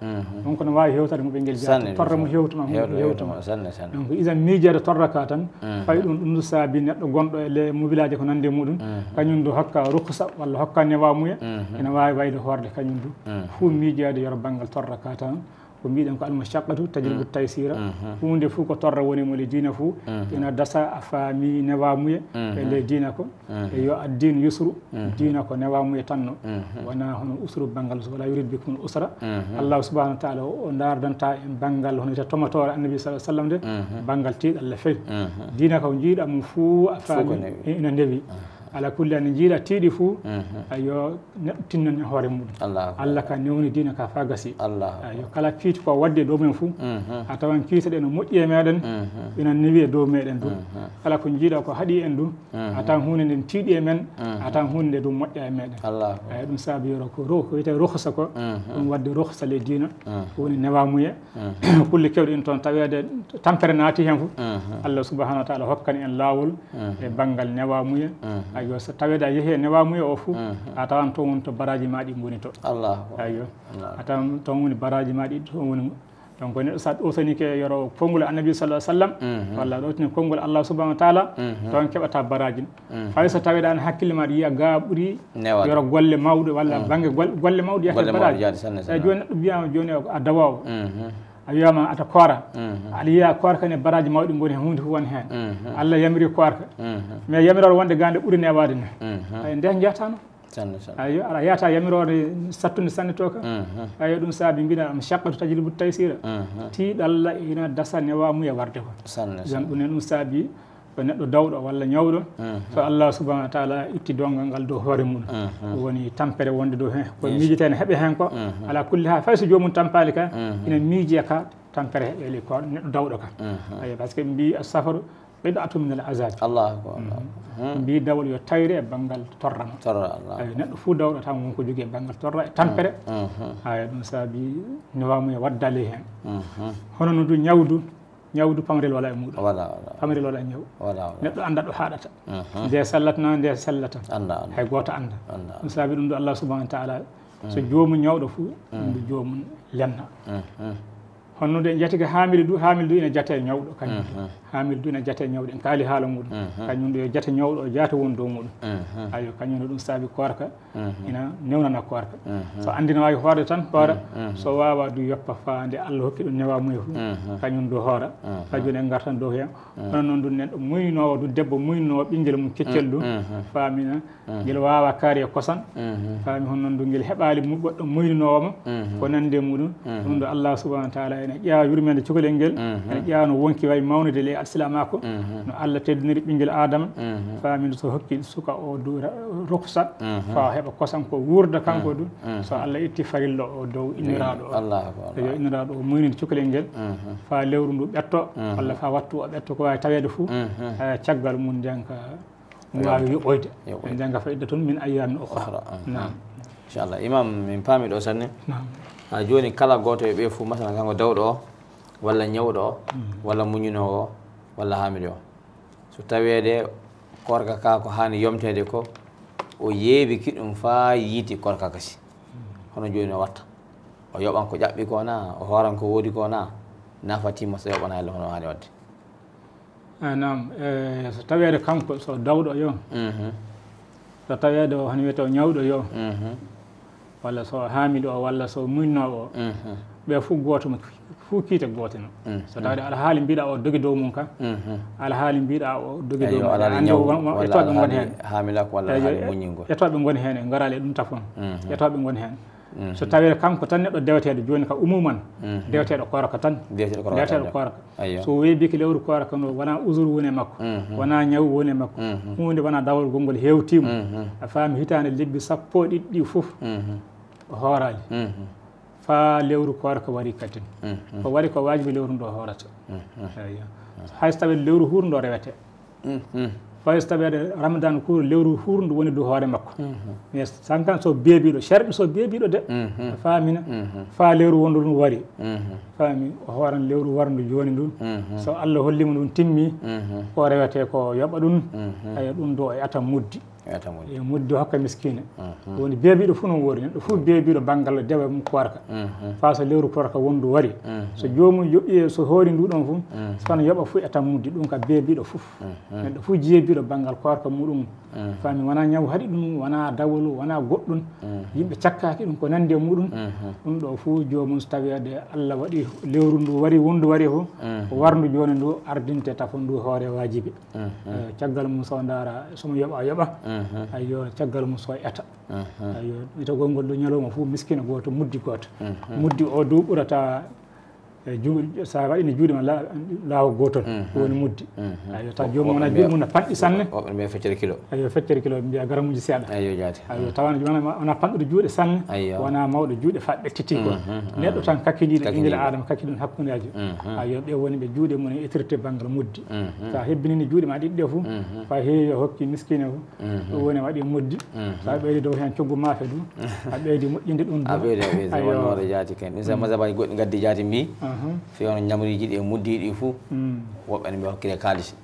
Donc no waawi hewtade mobile ngel jaate. Torra mo hewtuma, mo hewtuma. Donc isan miijeede torra ka tan, fay ɗum, ɗum du saabi neɗɗo gonɗo e le mobilaaji ko nande muɗum, kañum du hokka rukhsa walla hokka newamuya, ina waawi wayde hoorde kañum du. Fuu miijeede yoro banngal torra ka tan, ko mbiɗen ko almashaqqatu tajlibu taysira. Huunde fof ko torra woni mo le diina fof, ina dasa a faami newamuya e le diina ko. E yo ad-din yusru, diina ko newamuya tan no. Wona hono usru banngal so wala yurid bikum usra. Allah subhanahu wa ta'ala o ndaardanta en banngal hono wiyata tomatoore Annabi sallallahu alaihi wasallam de, banngal tiiɗalla fay. Diina ko njiiɗa mum fof a faami ina newi. Ala kulli hal, njiiɗa tiiɗi fof, ayo, neɗɗo tinnani hoore muɗum. Allah ka newni diina ka fa gasi. Ayo, kala kiiti ko wadde dow men fof, a tawan kiite ɗe no moƴƴi e meɗen, ina newi e dow meɗen du. Kala ko njiiɗa ko haɗi en du, a tawan huunde nden tiiɗi e men, a tawan huunde nde du moƴƴa e meɗen. Ayo, ɗum saabi yoro ko ro-, ko wiyetee rukhsa ko, ɗum wadde rukhsa le diina, ko woni newamuya. Kulle kewɗe ɗin toon taweede tampere naati heen fof. Allah subhanahu wa ta'ala hokkani en laawol e banngal newamuya. Ayo, so taweede a yehi e newamuya o fof, a tawan toon woni to baraaji ma ɗi ngoni to. Ayo, a tawan toon woni baraaji ma ɗi, toon woni. Donc neɗɗo sa ɗowtanike yoro konngol Annabi sallallahu alaihi wasallam, walla ɗowtani konngol Allah subhanahu wa ta'ala, toon keɓata baraaji. Fay so taweede an hakkille ma ɗi yiya ga ɓuri yoro golle mawɗe walla bannge gol-, golle mawɗe yahata baraaji. Eyi, jooni neɗɗo mbiyama jooni a dawaawo. A wiyama aɗa koora. Aɗa yiya koorka ne baraaji mawɗi ngoni heen, huunde fof woni heen. Allah yamiri koorka. Mais yamiroore wonde ga nde ɓuri newaade ne. Ay, nde jeyatano. Ayo, aɗa yahata yamiroore sattunde sanne to ka. Ayo, ɗum saabi mbiɗa almashaqqatu tajlibu taysira. Tiiɗalla ina dasa newamuya warde ko. Ɗum ne ɗum saabi ko neɗɗo dawɗo walla ñawɗo, so Allah subhanahu wa ta'ala itti donngal ngal dow hoore mum. Ɗum woni tampere wonde dow heen. Ko miijete ne heɓe heen ko. Ala kulli hal, fay so joomum tampaali ka, ina miije ka tampere heɓe ley ko neɗɗo dawɗo ka. Ayo, par ce que ɓe mbi as-safaru qit'atun min al-azab. Allahu akbar. Mbi dawol yo tawre e banngal torra ma. Ayo, neɗɗo fof dawɗo tan won ko jogii e banngal torra e tampere. Ayo, ɗum saabi newamuya waddaali heen. Hono no du ñawdu, ñawdu pamrel wala e muɗum. Wala, wala. Pamrel wala e ñaw. Wala, wala. Neɗɗo annda ɗo haaɗata. Nde sellata na, nde sellata. Annda, annda. Hay gooto annda. Annda. Ɗum saabi ɗum ɗo Allah subhanahu wa ta'ala, so joomum ñawɗo fof, ɗum ɗo joomum lenna. Hono de jatiga haamili du, haamili du ina jate ñawɗo kañum. Haamili du ina jate ñawɗo, en kaali haala muɗum. Kañum ɗo yo jate ñawɗo, o jaate won dow muɗum. Ayo, kañum ɗo ɗum saabi koorka. Ina newnana koorka. So anndi na waawi hoorde tan, hoora. So waawa du yoppa faa nde Allah hokki ɗum newamuya fof. Kañum du hoora. Ka jooni en ngartan dow heen. Hono noon du neɗɗo muynoowo du, debbo muynoowo ɓinngel mum keccel du. Faamina. Ngel waawa kaari e kosan. Faami hono noon du ngel heɓaali mu-, goɗɗo muynoowo mo. Ko nande muɗum. Ɗum ɗo Allah subhanahu wa ta'ala Ene ƴeewa yurmeende cukalel ngel, ene ƴeewa no wonki wayi mawnude ley alsilaamaaku, no Allah teddiniri ɓinngel Aadama, faamino so hokki suka o du-, ra-, ruksa, fa o heɓa kosam ko wuurda kanko du, so Allah itti farilla o dow inniraaɗo o. Allahu akbar. Yo inniraaɗo o muynini cukalel ngel, fa lewru ndu ɓetto, walla fa wattu o ɓetto ko waawi taweede fuu, eh, caggal mum ndeenka waawi yoɓoyde. Yoɓoyde. Ɓe njannga fa iddatun min ayyamin ukhra. Ukhra, ah, naam. Ah. Inchallah. Imam, min paami ɗo sanne. Naam. Ha jooni kala gooto e ɓe fof, masalan, kanko dawɗo o, walla ñawɗo o, walla muñunoowo o, walla haamido o. So taweede koorka ka ko haani yomteede ko, o yeebiki ɗum faa yiiti koorka kasi. Hono jooni o watta. O yoɓan ko ƴaɓɓi ko na, o hooran ko woodi ko na, nafatima so yoɓana helle hono o haani waɗde. Ah, naam. Eh, so taweede kanko, so dawɗo yo, so taweede o, hono wiyetee o ñawɗo yo, walla so haamido o, walla so muñnoowo o, ɓe fof gooto mo, fof kiite gooto no. So taweede alhaali mbiɗa o dogi dow mum ka, alhaali mbiɗa o dogi dow mum. Alhaali ñaw, walla alhaali haamilaaku, walla alhaali muññingol. Etooɓe ngoni heen, e ngaraali e ɗum tafon. Etooɓe ngoni heen. So tawii kanko tan neɗɗo deweteeɗo jooni ka umuman, deweteeɗo koorka tan. Deweteeɗo koorka tan. Koorka. Ayyo. So weeɓiike lewru koorka no, wonaa uzur woni e makko, wonaa ñaw woni e makko, huunde wonaa dawol gongol heewtiimo. A faami hitaande lebbi sappo e ɗiɗi ɗi fof o hooraali. Faa lewru koorka wari kadi. Ko wari ko waajibi lewru ndo hoorata. Ayyo. Hay so tawii lewru huurndu o rewete. Fay so taweede Ramadan ko lewru huurndu woni dow hoore makko. Mais sankan so beebiiɗo, sharɗi so beebiiɗo de, a faamina, faa lewru wondu ɗum wari. Faami, o hooran lewru warndu jooni ndun. So Allah holliima ɗum timmi, ko rewetee ko yoɓa ɗum, ayo ɗum do e ata muddi. E ata muddi. E muddi hokka miskiina. Woni beebiiɗo fof no woodi, neɗɗo fof beebiiɗo banngal dewe mum koorka. Faa so lewru koorka wondu wari, so joomum yoɓi, so hoori ndu ɗon fof, so kono yoɓa fof e tan muddi, ɗum ka beebiiɗo fof. Neɗɗo fof jeebiiɗo banngal koorka muɗum. Faami, wonaa ñaw haɗi ɗum, wonaa dawol, wonaa goɗɗum. Yimɓe cakkaaki ɗum, ko nanndi e muɗum. Ɗum ɗo fof joomum so taweede Allah waɗi lewru ndu wari, wondu wari fof, ko warndu jooni ndu ardinte tafo ndu hoore waajibi. Eh, caggal mum so ndaara, so mo yoɓa, yoɓa. Ayyo, caggal mum so eta. Ayyo, itagol ngol ɗo ñalawma fof miskina gooto, muddi gooto. Muddi o du ɓurata, eh, ju-, sa waɗini juuɗe ma la-, laawo gootol, ko woni muddi. Ayyo, taw joomum wona juuɗe mum na panɗi sanne. Woɓɓe mbiya feccere kilo. Ayyo, feccere kilo, mbiya garamuuji seeɗa. Ayyo, jaati. Ayyo, tawana joomum wona, wona panɗuɗo juuɗe sanne, ayyo, wona mawɗo juuɗe faa ɓettiti ko. Neɗɗo tan kakkiniiɗo, ɓinngel Aadama kakkiniiɗo hakkundeeji. Ayyo, ɓe woni ɓe juuɗe mum e itirte banngal muddi. Sa hebbinini juuɗe ma ɗiɗi ɗe fof, faa heewi o hokki miskiina fof, ɗum woni waɗi muddi. Sa ɓeydi dow heen coggu maafe ɗum, a ɓeydi moƴƴinde ɗum. A ɓeydi, a ɓeydi, ayyo, wonno waɗa jaati ken. Ɗum sa mazhabaji goɗɗi ngaddi jaati mbi, fi on ñamriiji ɗi e muddi ɗi fof, woɓɓe ne mbi hokkire kaalisi.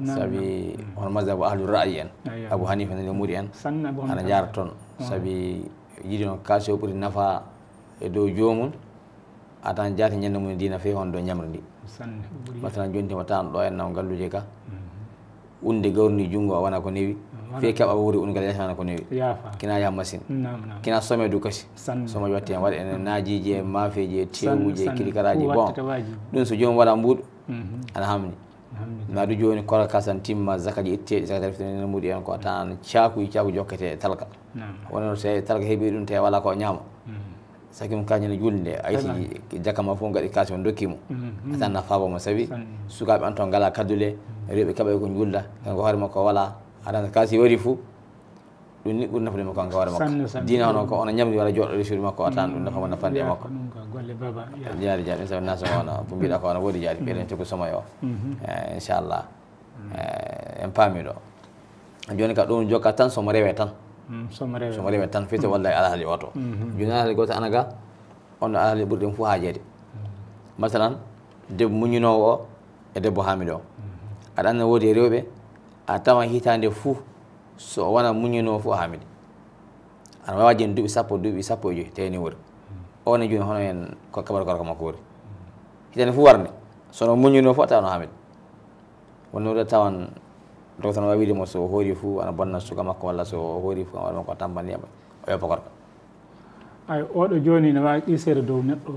Sabi on mazhabu ahlu ra'yi en, Abu Hanifa ne muri en, ana jaara toon. Sabi yiɗi noon kaalisi o ɓuri nafa e dow joomum, a tan jaati ñande mum diina feewi hono dow ñamri ndi. Sanne, ko ɓuri. Masalan, jooni tan, wata ɗo en naw ngalluuje ka. Unde gawri ndi junngo o wona ko newi. Wona. Feewi keɓa wuuri un ngal yasana ko newi. Yaafa. Kina yaha machine. Naam, naam. Kina some du kasi. Sanne. Some watti en waɗa ene naajiiji e maafeeji e teewuji e kilikaraaji. Bon. Ɗum so joomum wala mbuuɗu, ana hamni. Alhamdulillah. Na du jooni koorka kasan timma, zakaji itteeɗi, zakatul fitri ne mbuuɗi en ko tan caakuji, caakuji jokkete e talka. Naam. Wonno so talka heɓi ɗum te wala ko ñaama. Saki mum kañum ne julde, a itti jaka ma fof, ngaɗi kaasi on, dokki mo. A tan na faabo mo, sabi sukaaɓe an toon ngala kaddule, rewɓe kaɓay ko julda, kanko hoore makko wala, a tan kaasi wari fof, ɗum ni ɓuri nafude makko kanko hoore makko. Sanne, sanne. Diina hono ko ono ñamri wala jooɗo e suudu makko, a tan ɗum nafa mo, nafande e makko. Ɗum ko golle baba, ya. Jaari, jaari, ɗum sabi na so wona ko mbiɗa ko ana woodi jaari, ɓeɗen coggu somoyo o. Eh, inchallah. Eh, en paami ɗo. Jooni ka ɗum jokka tan somo rewe tan. Mm, somo rewe. Somo rewe tan, fii to walla e alhaali oto. Jooni alhaali gooto ana ga, on alhaali ɓuri ɗum fof haajeede. Masalan, debbo muññinoowo o e debbo haamiiɗo o. Aɗa anndi woodi e rewɓe, a tawan hitaande fof so o wona muññinoowo fof haamiiɗo. Ana waawa jeeni duuɓi sappo, duuɓi sappo e joy, tawi ne wori. O ne jooni hono en ko kabar koorka makko wori. Hitaande fof warde, so no muññinoo fof a tawan o haamiiɗo. Wonno ɗo tawan, docteur no wawi wiide mo so o hoori fu ana bonna suka makko, walla so o hoori fu ana waɗa mo ko tampaniyam, o yoppa gorko. Ay, oɗo jooni ne wawi qisede dow neɗɗo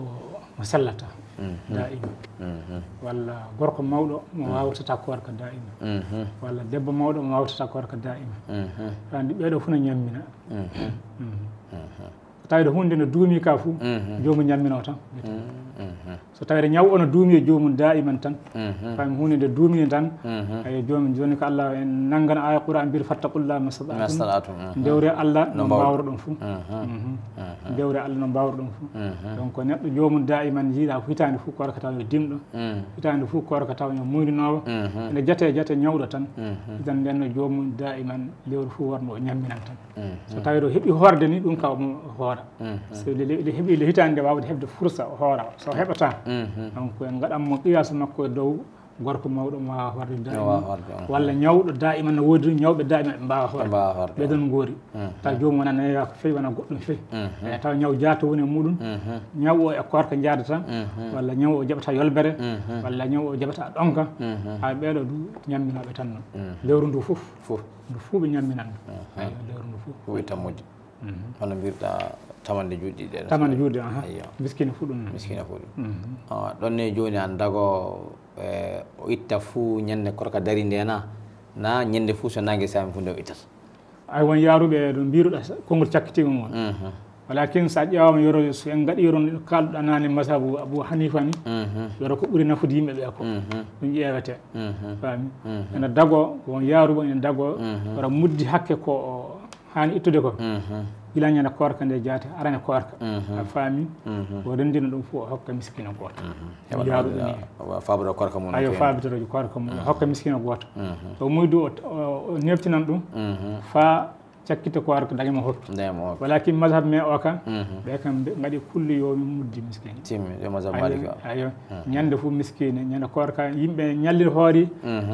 mo sellata daima. Walla gorko mawɗo mo wawtata koorka daima. Walla debbo mawɗo mo wawtata koorka daima. Andi ɓeɗo fu na ñammina. So tawii huunde no duumii ka fuu, joomum ñamminoo tan. So tawii ñaw o no duumii e joomum daa'iman tan, fami huunde nde duumii tan, ayo joomum jooni ko Allah en nanngana aaya Qur'an mbiyata fattaqullaha mastata'tum. Ndewre Allah no mbaawruɗon fuu. Ndewre Allah no mbaawruɗon fuu. Donc neɗɗo joomum daa'iman yiɗa ko hitaande fuu koorka taw yo dimɗo. Hitaande fuu koorka taw yo muydinoowo. Ene jate jate ñawɗo tan. Idan nden no joomum daa'iman lewru fuu worno o ñamminan tan. So tawii ɗo heɓi hoorde ni ɗum ka omo hoora. So le- le- le- heɓi le hitaande nde waawde heɓde fursa o hoora. So heɓata, donc en ngaɗan mo qiyaasu makko e dow gorko mawɗo mo waawaa hoorde daa'iman. Walla ñawɗo daa'iman no woodi, ñawɓe daa'iman ɓe mbaawa hoorde. Ɓe ɗon ngoori. Taw joomum wona nayewa ko fewi, wona goɗɗum fewi. E taw ñaw jaato woni e muɗum. Ñaw o e koorka jaadata. Walla ñaw o jaɓata yolbere. Walla ñaw o jaɓata ɗonka. Haa ɓeeɗo du ñamminooɓe tan noon. Lewru ndu fof. Fof. Ndu fuu ɓe ñamminan. Ayo, lewru ndu fuu. Ko itta muddi. Hono mbirɗa tamande juuɗe ɗiɗi ɗe? Tamande juuɗe, aha. Ayyo. Miskina fuu ɗum. Miskina fuu ɗum. Ɗon ne jooni an dago, eh, o itta fuu ñande koorka dari nde na, na ñande fuu so naange saami fuu nde o ittata? Ay, won yaaruɓe ɗo mbiruɗa konngol cakkitiigo ngol. Walakin so a ƴeewaama yoro, so en ngaɗii yoro no kaalɗa naane mazhabu Abu Hanifa ni, yoro ko ɓuri nafude yimɓe ɓe ko ɗum ƴeewete. Faami? Ene dago, won yaaruɓe ene dago, wara muddi hakke ko o haani ittude ko. Gila ñande koorka nde jaate, arane koorka. A faami? O renndina ɗum fof o hokka miskina gooto. Yaaruɓe ni. Faabude koorka mum. Ayo, faabitoro koorka mum o hokka miskina gooto. O muydu o, o, o neɓtinan ɗum. Faa cakkite koorka daña mo hokki. Daña mo hokki. Walakin mazhab me o kan, ɓe kan ɓe ngaɗi kulli yoomi muddi miskina. Timmi, yo mazhab Maliki o. Ayo, ñande fof miskina, ñande koorka yimɓe ñallir hoori,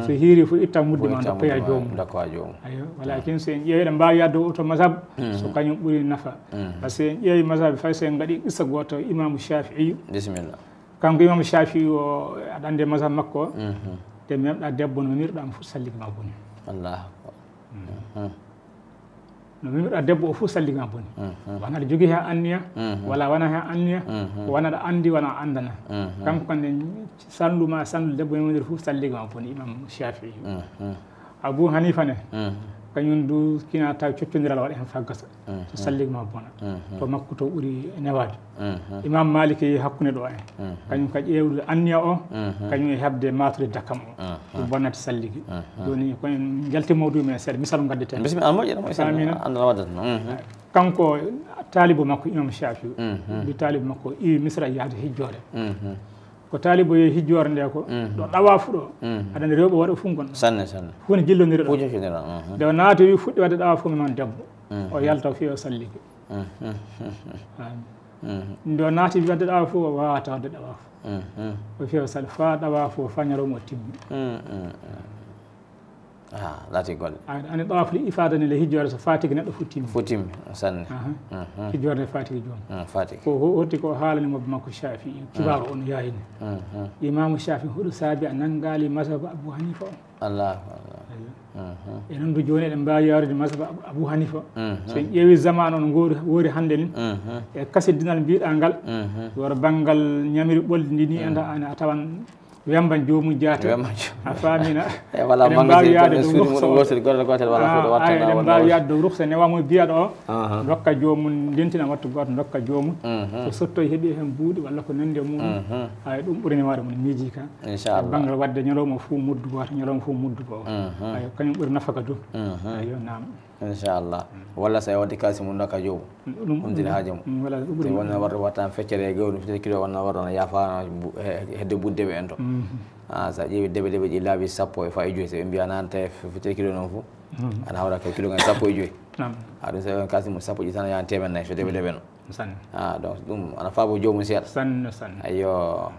so hiiri fof itta muddi ma dokkoya joomum. Dokkoya joomum. Ayo, walakin so en ƴeewi ɗe mbaawi yaade oto mazhab, so kañum ɓuri nafa. Par ce que en ƴeewi mazhab fay so en ngaɗi qissa gooto Imaamu Shafi'i. Bisimilla. Kanko Imaamu Shafi'i o, aɗa anndi mazhab makko o, te memɗa debbo no memɗa mo fof salligi ma boni. Allahu akbar. No memɗa debbo o fof salligi ma boni. Wona aɗa jogii heen anniya, wala wona heen anniya, wona aɗa anndi, wona anndana. Kanko ne sallu ma sallu debbo memɗa fof salligi ma boni, Imaamu Shafi'i. Abu Hanifa ne, kañum du kina taw coccondiral waɗa heen faa gasa. So salligi ma bona. To makko to ɓuri newaade. Imam Malik yehi hakkunde ɗo en. Kañum ka ƴeewde anniya o, kañum e heɓde maatude dakam o. Ɗum bonnata salligi. Jooni ko en njalti mawdu men seeɗa, misal ngaddi ten. Bisimilla, moƴƴere, moƴƴere. Famina. Anndal waddata noon. Kanko taalibo makko Imam Shafi'i. Mbi taalibo makko iwi Misra yahde hijjoore. Ko taalibo yehi hijjoore nde ko ɗo ɗawaafu ɗo. Aɗa anndi rewɓe worɓe fof ngonɗo. Sanne, sanne. Fof ne jillondiri ɗo. Fof jillondiri ɗo. Nde o naati o wi fuɗɗi waɗde ɗawaafu men debbo. O yalta o fiya o salligi. Nde o naati wi waɗde ɗawaafu o waawata waɗde ɗawaafu. O fiya o sal faa ɗawaafu o faa ñalawma o timmi. Ah, laati golle. Ani ɗawaafu li ifaada ni le hijjoore so faatigi neɗɗo fof timmi. Fof timmi, sanne. Hijjoore nde faatigi joom. Faatigi. Ko ho- hotti ko haalani mobbe makko Shafi'i. Kibaaru on yaayini. Imaamu Shafi'i huɗo saabi a nanngaali mazhabu Abu Hanifa on. Allahu akbar. Enon du jooni eɗen mbaawi yaarude mazhabu Abu- Abu Hanifa. So en ƴeewi zamaanu on ngoori woori hannde ni. E kasiddinal mbiɗa ngal. Woro banngal ñamiri ɓoldi ndi ni enda ana a tawan Wemban joomum jaate. Wemban joomum. A faamina? E wala eɗen mbaawi yaade dow rukhsa o. Goto goto wala fof watta. Eɗen mbaawi yaade dow rukhsa ne wamo biya ɗo. Dokka joomum, ndentina wattu goto dokka joomum. So sotto heɓi hen buuɗi walla ko nandi e muɗum. Ay ɗum ɓuri ne waɗa mon miiji ka. Inchallah. Banngal wadde ñalawma fof muddu goto, ñalawma fof muddu goto. Ay kañum ɓuri nafaka dow. Ayo naam. Inchallah. Walla so a waddi kalisi mum nokka joomum. Ɗum ɗumtini haaju mum. Wala ɗum ɓuri. Wonna warde wattan feccere e gawri feccere kilo wonna warde no yaafano hedde budde ɓe en to. Ah, so a ƴeewi debe debe ji laabi sappo e fayi joyi so ɓe mbiya nan tawi feccere kilo noon fof. Ana hawra ko kilo ngal sappo e joyi. Ha ɗum so kalisi mum sappo ji tan yahan temen nayi so debe debe no. Ah, donc ɗum ana faabo joomum seeɗa. Sanne sanne. Ayyo.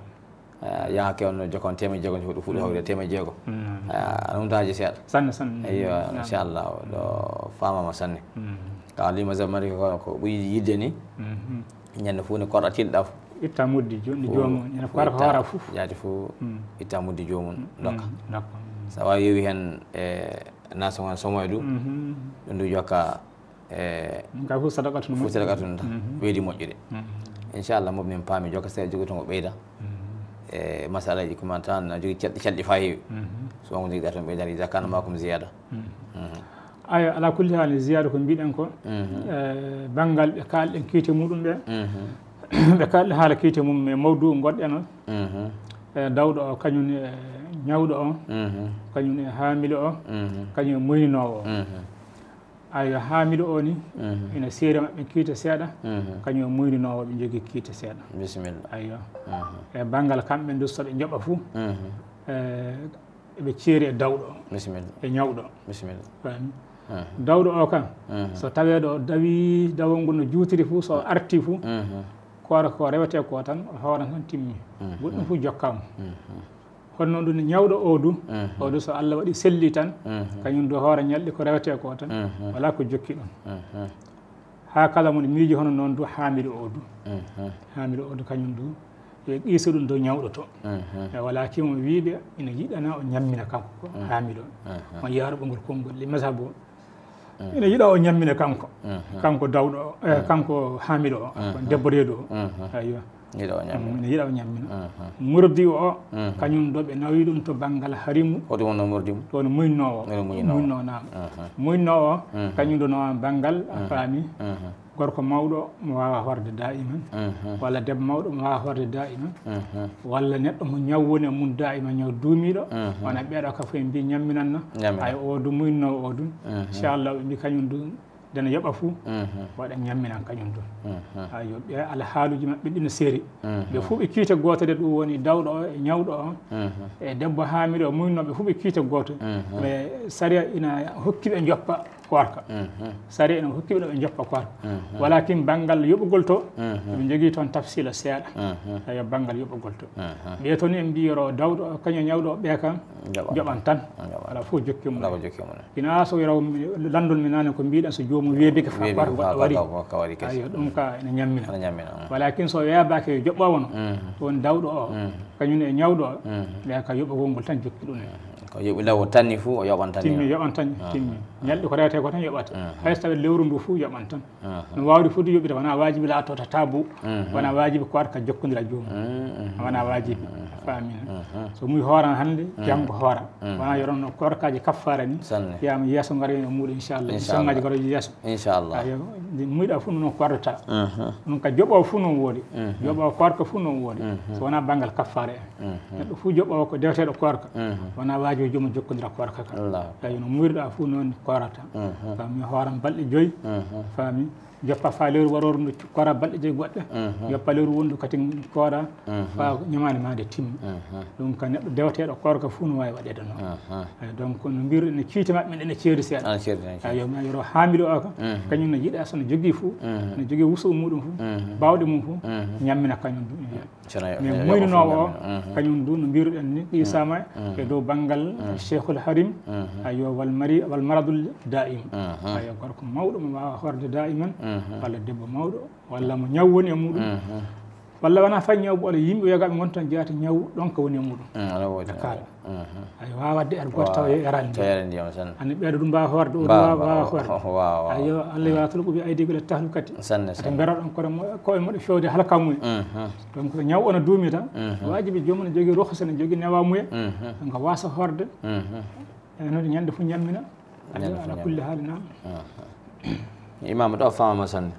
Yaha kewno jokkon temeɗe jeego, ɗum fuɗɗi hawre temeɗe jeego. Ana huntaaji seeɗa. Sanne sanne. Eyyo, inchallah ɗo faamama sanne. Ka lima zamani ko ko ɓuri yidde ni. Ñande fof ni korɗa tilɗa fof. Itta muddi jooni joomum ñande fof ko hoora fof. Jaati fof itta muddi joomum dokka. Sa wawi yewi hen e nasogon somo e ɗum. Ɗum du jokka. E ka fof sadaqatun fof sadaqatun tan weedi moƴƴude. Inchallah moɓe min paami jokka seeɗa jogi to ngo ɓeyda e masalaji kuma tan na jogi calɗi calɗi fa heewi. So on jogiɗa toon ɓeydani zakana makum ziyada. Ayo, ala kulli haali, ziyaada ko mbiɗen ko, eh, banngal ɓe kaalɗen kiite muɗum ɓe, ɓe kaalɗen haala kiite mum e mawdu goɗɗen o. Eh, dawɗo o, kañum e ñawɗo o, kañum e haamiɗo o, kañum e muyninoowo o. Ayo, haamiɗo o ni, ina seeri maɓɓe kiite seeɗa, kañum e muyninoowo ɓe njogii kiite seeɗa. Bisimilla. Ayo. E banngal kamɓe ndu so ɓe njoɓa fuu, eh, eɓe ceeri e dawɗo o, bisimilla, e ñawɗo o. Bisimilla. Faami? Dawɗo o kam, so taweeɗo o dawii dawol ngol no juutiri fuu, so artii fuu, koora ko rewetee ko tan, o hooran tan timmi. Goɗɗum fuu jokkaama. Hono noon ɗum ñawɗo o du, o du so Allah waɗi selli tan, kañum du hoora ñalɗi ko rewetee ko tan, walaa ko jokki ɗum. Haa kala mo miiji hono noon du haamiɗo o du. Haamiɗo o du kañum du, yo ɓe qiisa ɗum dow ñawɗo to. E walaa kimo wiiɓe ina yiɗana o ñammina kanko ko haamiɗo. On yaha ɗo ɓangol konngol, li mazhab o. Ina yiɗa o ñammina kanko. Kanko dawɗo o, eh, kanko haamiɗo o, ko debbo reedu o. Aywa. Yiɗa o ñammina. Ina yiɗa o ñammina. Murdi o, kañum ɗo ɓe nawi ɗum to banngal harimu. Hoto wonno murdi mo? Ɗo no muynoowo. Ɗo no muynoowo. Muynoowo o, kañum ɗo no banngal, a faami. Gorko mawɗo mo waawa hoorde daa'iman, walla debbo mawɗo mo waawa hoorde daa'iman, walla neɗɗo mo ñaw woni e mum daa'iman, ñaw duumiiɗo, wona ɓeeɗo ka fof en mbi ñamminanno. Ñammina. Ay, o du muynoowo o dun, inchallah, ɓe mbi kañum du, dena yoɓa fuu, waɗa ñamminan kañum du. Ay, yo ɓe alhaaluuji maɓɓe ɗi no seeri. Ɓe fuu ɓe kiite gooto de, ɗum woni dawɗo o e ñawɗo o, e debbo haamiiɗo o, muynooɓe fuu ɓe kiite gooto. Ɓe sariya ina hokki ɓe njoppa koorka. Sariya ina hokki ɓe ɗo ɓe njoppa koorka. Walakin banngal yoɓugol to, ɓe njogii toon tafsila seeɗa. Ayo, banngal yoɓugol to. Ɓe toon en mbiyi ro dawɗo o, kañum ñawɗo o, ɓe kam joɓan tan. Wala fof jokki mum. Wala ko jokki mum. Ina so yoro lanndol mi nane ko mbiɗen so joomum weebike fa koorka goɗɗo waɗi. Ayo, ɗum ka ina ñammina. Ina ñammina. Walakin so weebaaki yo joɓɓo wono, ɗon dawɗo o, kañum e ñawɗo o, ɓe ka yoɓugol ngol tan jokki ɗum en. Ko yoɓi law o tanni fuu, o yoɓan tan. Timmi, yoɓan tan, timmi. Ñalɗi ko rewetee ko tan yoɓata. Hay so tawii lewru ndu fuu yoɓan tan. No waawri foti yoɓide, wonaa waajibi laatota tabu. Wonaa waajibi koorka jokkondira joomum. Wonaa waajibi. Faamina. So muy hooran hannde, janngo hoora. Wonaa yo ɗon no koorkaaji kaffaara ni. Sanne. Yaama yeeso ngara e muuɗum, inchallah. Inchallah. Semaji ngara yeeso. Inchallah. Ayo, ndi muuyɗa fuu no koordata. Ɗum ka joɓo fuu no woodi. Joɓo koorka fuu no woodi. So wonaa banngal kaffaara en. Neɗɗo fuu joɓoowo ko deweteeɗo koorka, wonaa waajibi joomum jokkondira koorka ka. Allahu akbar. Tawi no muuyɗa fuu noon koorata. Faami, hooran balɗe joyi. Faami, joppa faa lewru warooru ndu koora balɗe joyi goɗɗe. Joppa lewru wondu kadi koora faa ñamaande maa nde timma. Ɗum ka neɗɗo deweteeɗo koorka fuu no waawi waɗeede noon. Eyi, donc no mbiruɗen no ciite maɓɓe ɗe ne ceeri seeɗa. Ana ceeri, ana ceeri. Eyi, yo, yo haamiiɗo o ka, kañum no yiɗa so no jogii fuu, no jogii wusu muuɗum fuu, baawɗe mum fuu, ñammina kañum ɗum. Ceerno, mais yo, yo, muynoowo o, kañum du no mbiruɗen ni, qiisama e dow banngal Cheikhul Harim, ayo, wal mari, wal maradul daim. Ayo, gorko mawɗo mo waawa hoorde daiman, walla debbo mawɗo, walla mo ñaw woni e muɗum, walla wona fay ñaw, walla yimɓe yogaɓe ngon tan jeeyata ñaw ɗon ko woni e muɗum. Ana woodi. E kaala. Ay, waawa waɗde ar gooto tawa yarani ndiyam. Tawa yarani ndiyam tan. Ani ɓeeɗo ɗum mbaawa hoorde, o mbaawa, waawa, waawa hoorde. Waawa, waawa. Ayo, Allah waawa tolɓuɓe aydigo le tahlukati. Sanne, sanne. Ata mberoɗon kono mo, koye moɗo fewde halkamuye. Donc, ñaw ono duumi tan, waajibi joomum ne jogii rukhsa, ne jogii newamuye. Donc, waasa hoorde. E noon ñande fof ñammina. Ayo, ala kulli haali, naam. Imam, ɗo faamama sanne.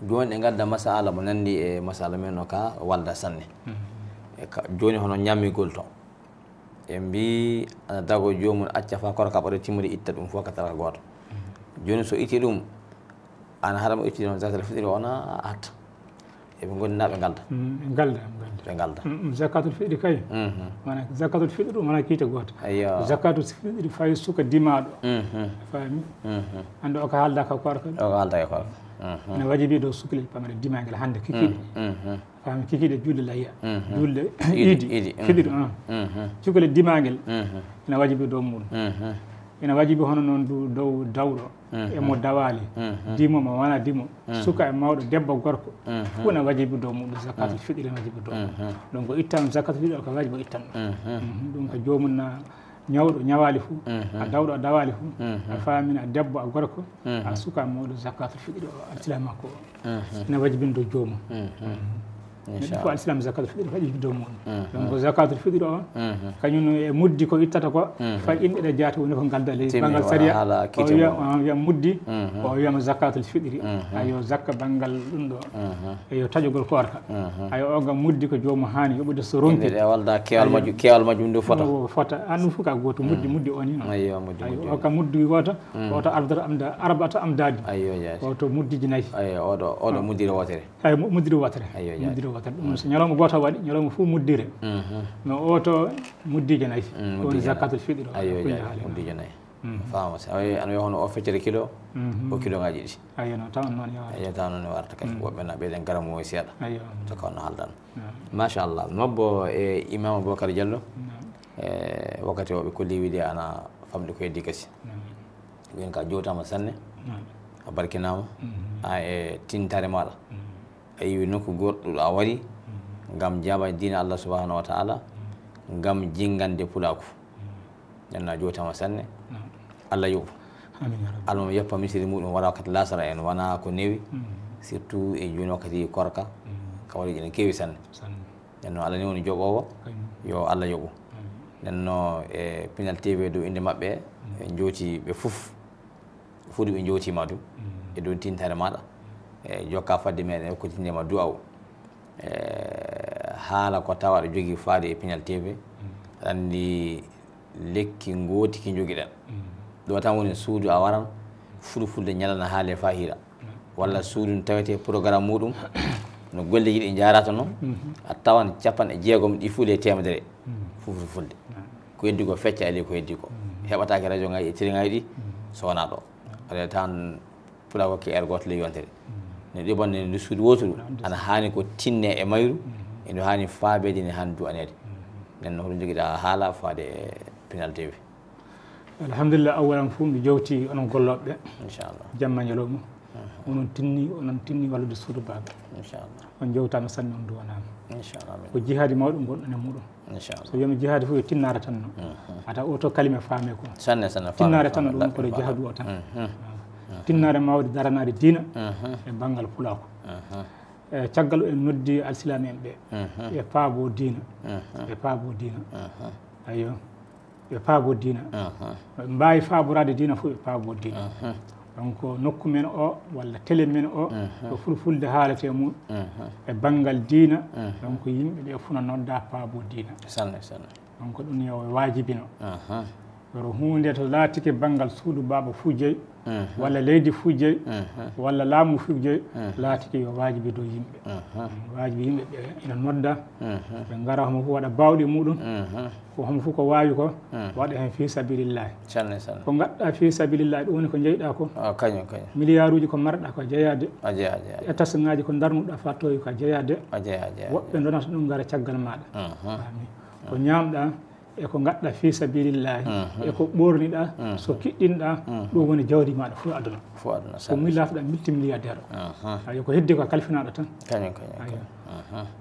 Jooni ɗe ngadda masala mo nandi e masala men o ka walda sanne. E ka, jooni hono ñammigol to. E mbi ana dago joomum acca fa koorka ɓaɗa timmude itta ɗum fof ka taraka gooto. Jooni so itti ɗum, ana haram o itti ɗum zakatul fitri wona a hatta. Eɓe ngoni na ɓe ngalda. Ɓe ngalda, ɓe ngalda. Ɓe ngalda. Zakatul fitri kay. Mana zakatul fitri ɗum wona kiite gooto. Ayyo. Zakatul fitri fay suka dimaaɗo. Faami? Ande o ka haalda ka koorka. O ka haalda ka koorka. Ene wajibi dow sukle pamare dimagel hannde kikiɗe. Faami, kikiiɗe juulde layya, juulde iidi, iidi, fitiri, ah. Cukalel dimaangel, ina wajibi dow muɗum. Ina wajibi hono noon du-, dow dawɗo, e mo dawaali, dimo mo wona dimo, suka e mawɗo, debbo, gorko, fof ina wajibi dow muɗum, zakatul fitiri ina wajibi dow muɗum. Donc, ittan zakatul fitiri ko wajibi o ittan ɗum. Ɗum ko joomum na ñawɗo ñawaali fof, a dawɗo a dawaali fof, a faamina a debbo a gorko, a suka mawɗo, zakatul fitiri o alsilama ko ina wajibini dow joomum. Neɗɗo fof alsilaama zakatul fitri ko waɗi dow muɗum. Donc zakatul fitri o, kañum e muddi ko ittata ko, fay inɗe ɗe jaati woni ko ngalda ley banngal sariya. O wiya, o wiya muddi, o wiyama zakatul fitri. Ayo zakka banngal ɗum ɗo. Eyo taƴogol koorka. Ayo o gam muddi ko joomu haani yoɓude so ronki. Ɗe walda keewal majjum, keewal majjum ndu fota. O fota, an ɗum fof ka gooto, muddi, muddi o ni noon. Ayo muddi, muddi o ka muddi gooto, o to arbata amda-, arbata amdadi. Ayo jaati. O to muddiji nayi. Ayo oɗo, oɗo muddiri wootere. Ay, mo-, muddiri wootere. Ayo, jaati. Muddiri wootere. Ɗum so ñalawma gooto waɗi, ñalawma fof muddire. No o to muddije nayi. Woni zakatul fitri o. Ayo, jaati. Muddije nayi. Faama si. Ayo, ana wiya hono o feccere kilo, o kilo ngaji ɗiɗi. Ayo, no taw noon yo. Ayo, taw noon warta kay. Woɓɓe na ɓeyden garam o seeɗa. Ayo. To ko no haldan. Machallah. Mabbo e Imam Aboubacar Diallo. E wakkati o ɓe kolli wiide ana famɗi ko heddi kasi. Ɓen ka jowtama sanne. A barkinama. A e tintare maɗa. A yiwi nokku goɗɗo ɗo a wari ngam jaabade diina Allah subhanahu wa ta'ala, ngam jingande pulaku. Nenno a jowtama sanne. Allah yoɓu. Amin ya rabbi. Allah mo yoppa misiri muɗum wala wakkati lasara en wana ko newi. Surtout e joni wakkati korka. Ka wari ene kewi sanne. Sanne. Nenno Allah ni woni joɓowo. Yo Allah yoɓu. Nenno e Pinal T V dow inde maɓɓe, en jowti ɓe fof. Fof ɓe jowtima du e dow tintare maɗa. E jokka fadde meɗen ko tinde ma du'aw. E haala ko tawa aɗa jogii faade e Pinal T V. Aɗa anndi lekki ngooti ki njogiɗen. Ɗo tan woni suudu a waran, Fulfulde ñalana haale faa hiira. Walla suudu no tawetee programme muɗum, no golleeji ɗi njaarata noon, a tawan capanɗe jeegom ɗi fuule teemedere, fof Fulfulde. Ko heddi ko fecca e ley ko heddi ko. Heɓataake radio ngaji e télé ngaji ɗi, so wonaa ɗo. Aɗa tan pulaar ko heure gooto ley yontere. No ɗi bonde ndu suudu wootoru, ana haani ko tinne e mayru, e ndu haani faabeede ne haani du'aneede. Nden no hoɗum jogiɗa haala faade e Pinal T V? Alhamdulillah, awalan fof mi jowti onon gollooɓe ɓe. Inchallah. Jamma ñalawma. Onon tinni, onon tinni wallude suudu baaba. Inchallah. On jowtaama sanne, on duwanaama. Inchallah. Ko jihaadi mawɗo ngonɗon e muɗum. Inchallah. So wiyama jihaadi fof yo tinnaare tan no. Ata o to kalima faame ko. Sanne, sanne, faame, tinnaare tan no, ɗum ko jihaadu o tan. Tinnaare mawde daranaade diina e banngal pulaaku. E caggal o en noddi alsilaame en ɓe. E paabo diina. E paabo diina. Ayo. Ɓe paabo diina. Ɓe mbaawi faaboraade diina fof, ɓe paabo diina. Donc, nokku men o, walla télé men o, ko Fulfulde haalete mum, e banngal diina, donc, yimɓe ɓe fof no nodda paabo diina. Sanne, sanne. Donc, ɗum yo waajibino. Woro huunde to laatike banngal suudu baaba fof jeyi, walla leydi fof jeyi, walla laamu fof jeyi, laatike yo waajibi dow yimɓe. Waajibi yimɓe ɓe ina nodda, ɓe ngara homo fof waɗa baawɗe muɗum, ko homo fof ko waawi ko, waɗa heen fii sabilillahi. Sanne, sanne. Ko ngaɗɗa fii sabilillahi, ɗum woni ko njeyɗa ko. Ah, kañum, kañum. Miliyaaruuji ko marɗa ko a jeyaa de. A jeyaa, a jeyaa. Étage ŋaaji ko ndarnuɗa faa towi ko a jeyaa de. A jeyaa, a jeyaa. Woɓɓe ndonata ɗum ngara caggal maaɗa. Amin. Ko ñaamɗa, e ko ngaɗɗa fii sabilillahi, e ko ɓoorniɗa, so kiɗɗinɗa, ɗum woni jawdi maaɗa fof aduna. Fof aduna, ko mi laatoɗa multimilliardaire. Ayo, ko heddi ko a kalfinaɗo tan. Kañum, kañum, ayo, kañum.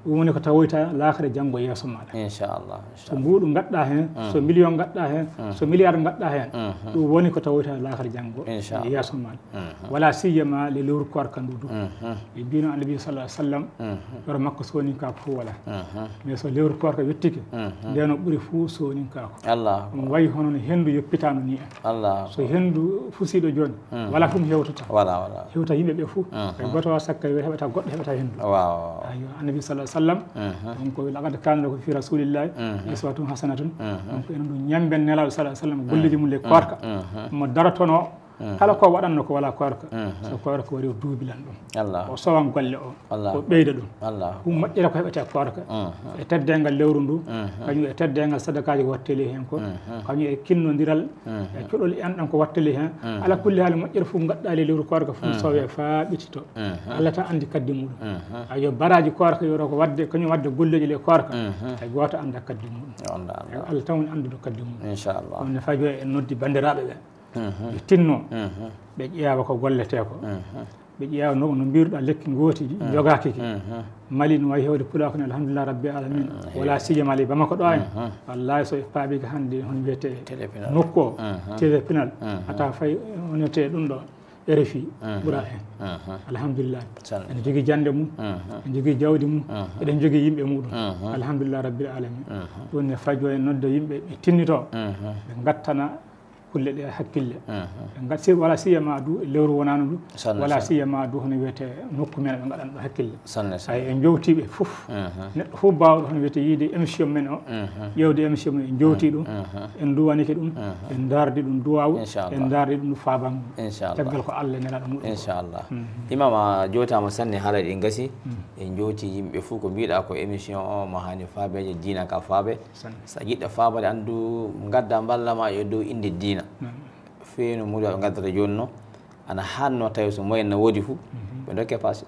Ɗum woni ko tawoyta laakara janngo yeeso maaɗa. Inchallah, inchallah. So mbuuɗu ngaɗɗa heen, so million ngaɗɗa heen, so milliard ngaɗɗa heen, ɗum woni ko tawoyta laakara janngo yeeso maaɗa. Wala siyama le lewru koorka ndu du. Ɓe mbino Annabi sallallahu alaihi wasallam, woro makko soninka ko fof wala. Mais so lewru koorka wettike, nden o ɓuri fof soninka ko. Allah. Ɗum wayi hono no henndu yoppitano ni en. Allah. So henndu fusiiɗo jooni, wala fof mo hewtata. Wala, wala. Hewta yimɓe ɓe fof. Hay gooto wawa sakka yo heɓata goɗɗo heɓata henndu. Waaw. Ayo, Annabi sallallahu alaihi wasallam, donc, laqad kana lakum fi rasulillahi uswatun hasanatun. Donc, enen ɗum ñamben Nelaaɗo sallallahu alaihi wasallam, golleji mum le koorka. Mo darotono kala ko waɗanno ko wala koorka, so koorka wari o duubilan ɗum. Allah. O sowan golle o, Allah, o ɓeyda ɗum. Allah. Ɗum moƴƴere ko heɓete koorka. E teddengal lewru ndu, kañum e teddengal sadakaaji ko watteli heen ko, kañum e kinnondiral, e cuɗol enɗan ko watteli heen. Ala kulli haali, moƴƴere fof ngaɗɗa e lewru koorka fof sowe faa ɓittito. Allah tan anndi kaddi muɗum. Ayo, baraaji koorka yo ko waɗde, kañum waɗde golleeji le koorka. Hay gooto annda kaddi muɗum. Yo annda, annda. Ayo, Allah tan woni annduɗo kaddi muɗum. Inchallah. Ɗum ne fajo en noddi banndiraaɓe ɓe. Ɓe tinno, ɓe ƴeewa ko golletee ko. Ɓe ƴeewa no, no mbiruɗa lekki ngooti jogaaki ki. Mali no wayi hewde pulaaku ne, alhamdulillah rabbil alamin. Wala sije Mali, Bamako ɗo en. Wallahi so ɓe paabi ka hannde hono wiyetee nokku o, télé Pinal. Ata fay honetee ɗum ɗo. R F I ɓura en. Alhamdulillah. Ene jogii jannde mum, ene jogii jawdi mum, eɗen jogii yimɓe muɗum. Alhamdulillah rabbil alamin. Ɗum ne fajo en nodda yimɓe ɓe tinnito, ɓe ngattana kulle ɗe hakkille. Ɓe ngat-, si-, wala siyama du e lewru wonano du, wala siyama du hono wiyete nokku men ɓe ngaɗan ɗo hakkille. Ay en jowtiɓe fof. Neɗɗo fof bawɗo hono wiyete yiide émission men o, ƴewde émission men, en jowti ɗum, en duwanike ɗum, en dardi ɗum duwawu, en dardi ɗum faabangu. Inchallah. Caggal ko Allah e Nelaɗo muɗum ko. Inchallah. Imam, a jowtama sanne, haala ɗi gasi. En jowti yimɓe fof ko mbiɗa ko émission o ma hani faabeje diina ka faabe. Sa jiɗɗo faabade anndu gadda mballama e dow inde diina. Feeno muɗum ɓe ngaddata jooni no ana hanno tawi so moyen na woodi fof ɓe dokke passe.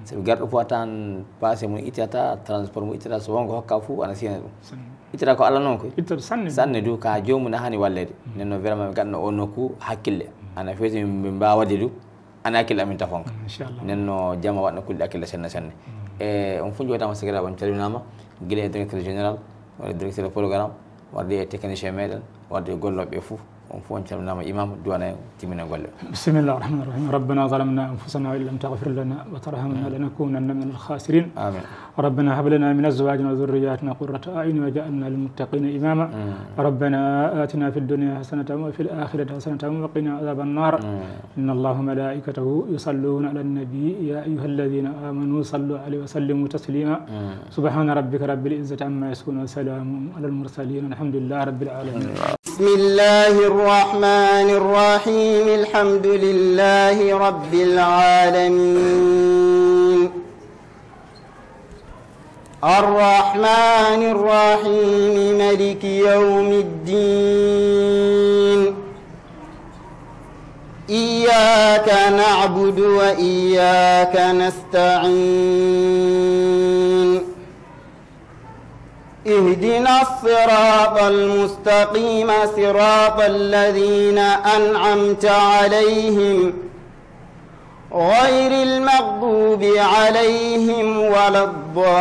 Sabi garɗo fof a tan passe mum ittata, transport mum ittata, so wonko hokka fof ana siyana ɗum. Ittata ko Allah noon koy. Sanne du ka joomum na hani wallede. Nden no vraiment ɓe gaɗno o nokku hakkille. Ana feeti ɓe mbawade du ana hakkille amin tafonka. Nden no jama waɗno kulle hakkille senne senne. E on fof jowtama secrétaire on calminama, gila e directeur général, waɗde directeur de programme, waɗde e technicien meɗen, waɗde e golloɓe fof. On fof on calminama, imam duwana en timmina golle. بسم الله الرحمن الرحيم. ربنا ظلمنا أنفسنا وإن لم تغفر لنا وترحمنا لنكونن من الخاسرين. آمين. ربنا هب لنا من أزواجنا وذرياتنا قرة أعين واجعلنا للمتقين إماما. ربنا آتنا في الدنيا حسنة وفي الآخرة حسنة وقنا عذاب النار. إن الله وملائكته يصلون على النبي يا أيها الذين آمنوا صلوا عليه وسلموا تسليما. سبحان ربك رب العزة عما يصفون وسلام على المرسلين والحمد لله رب العالمين. بسم الله الرحمن الرحيم. الحمد لله رب العالمين. الرحمن الرحيم. ملك يوم الدين. إياك نعبد وإياك نستعين. اهدنا الصراط المستقيم، صراط الذين أنعمت عليهم، غير المغضوب عليهم ولا الضالين.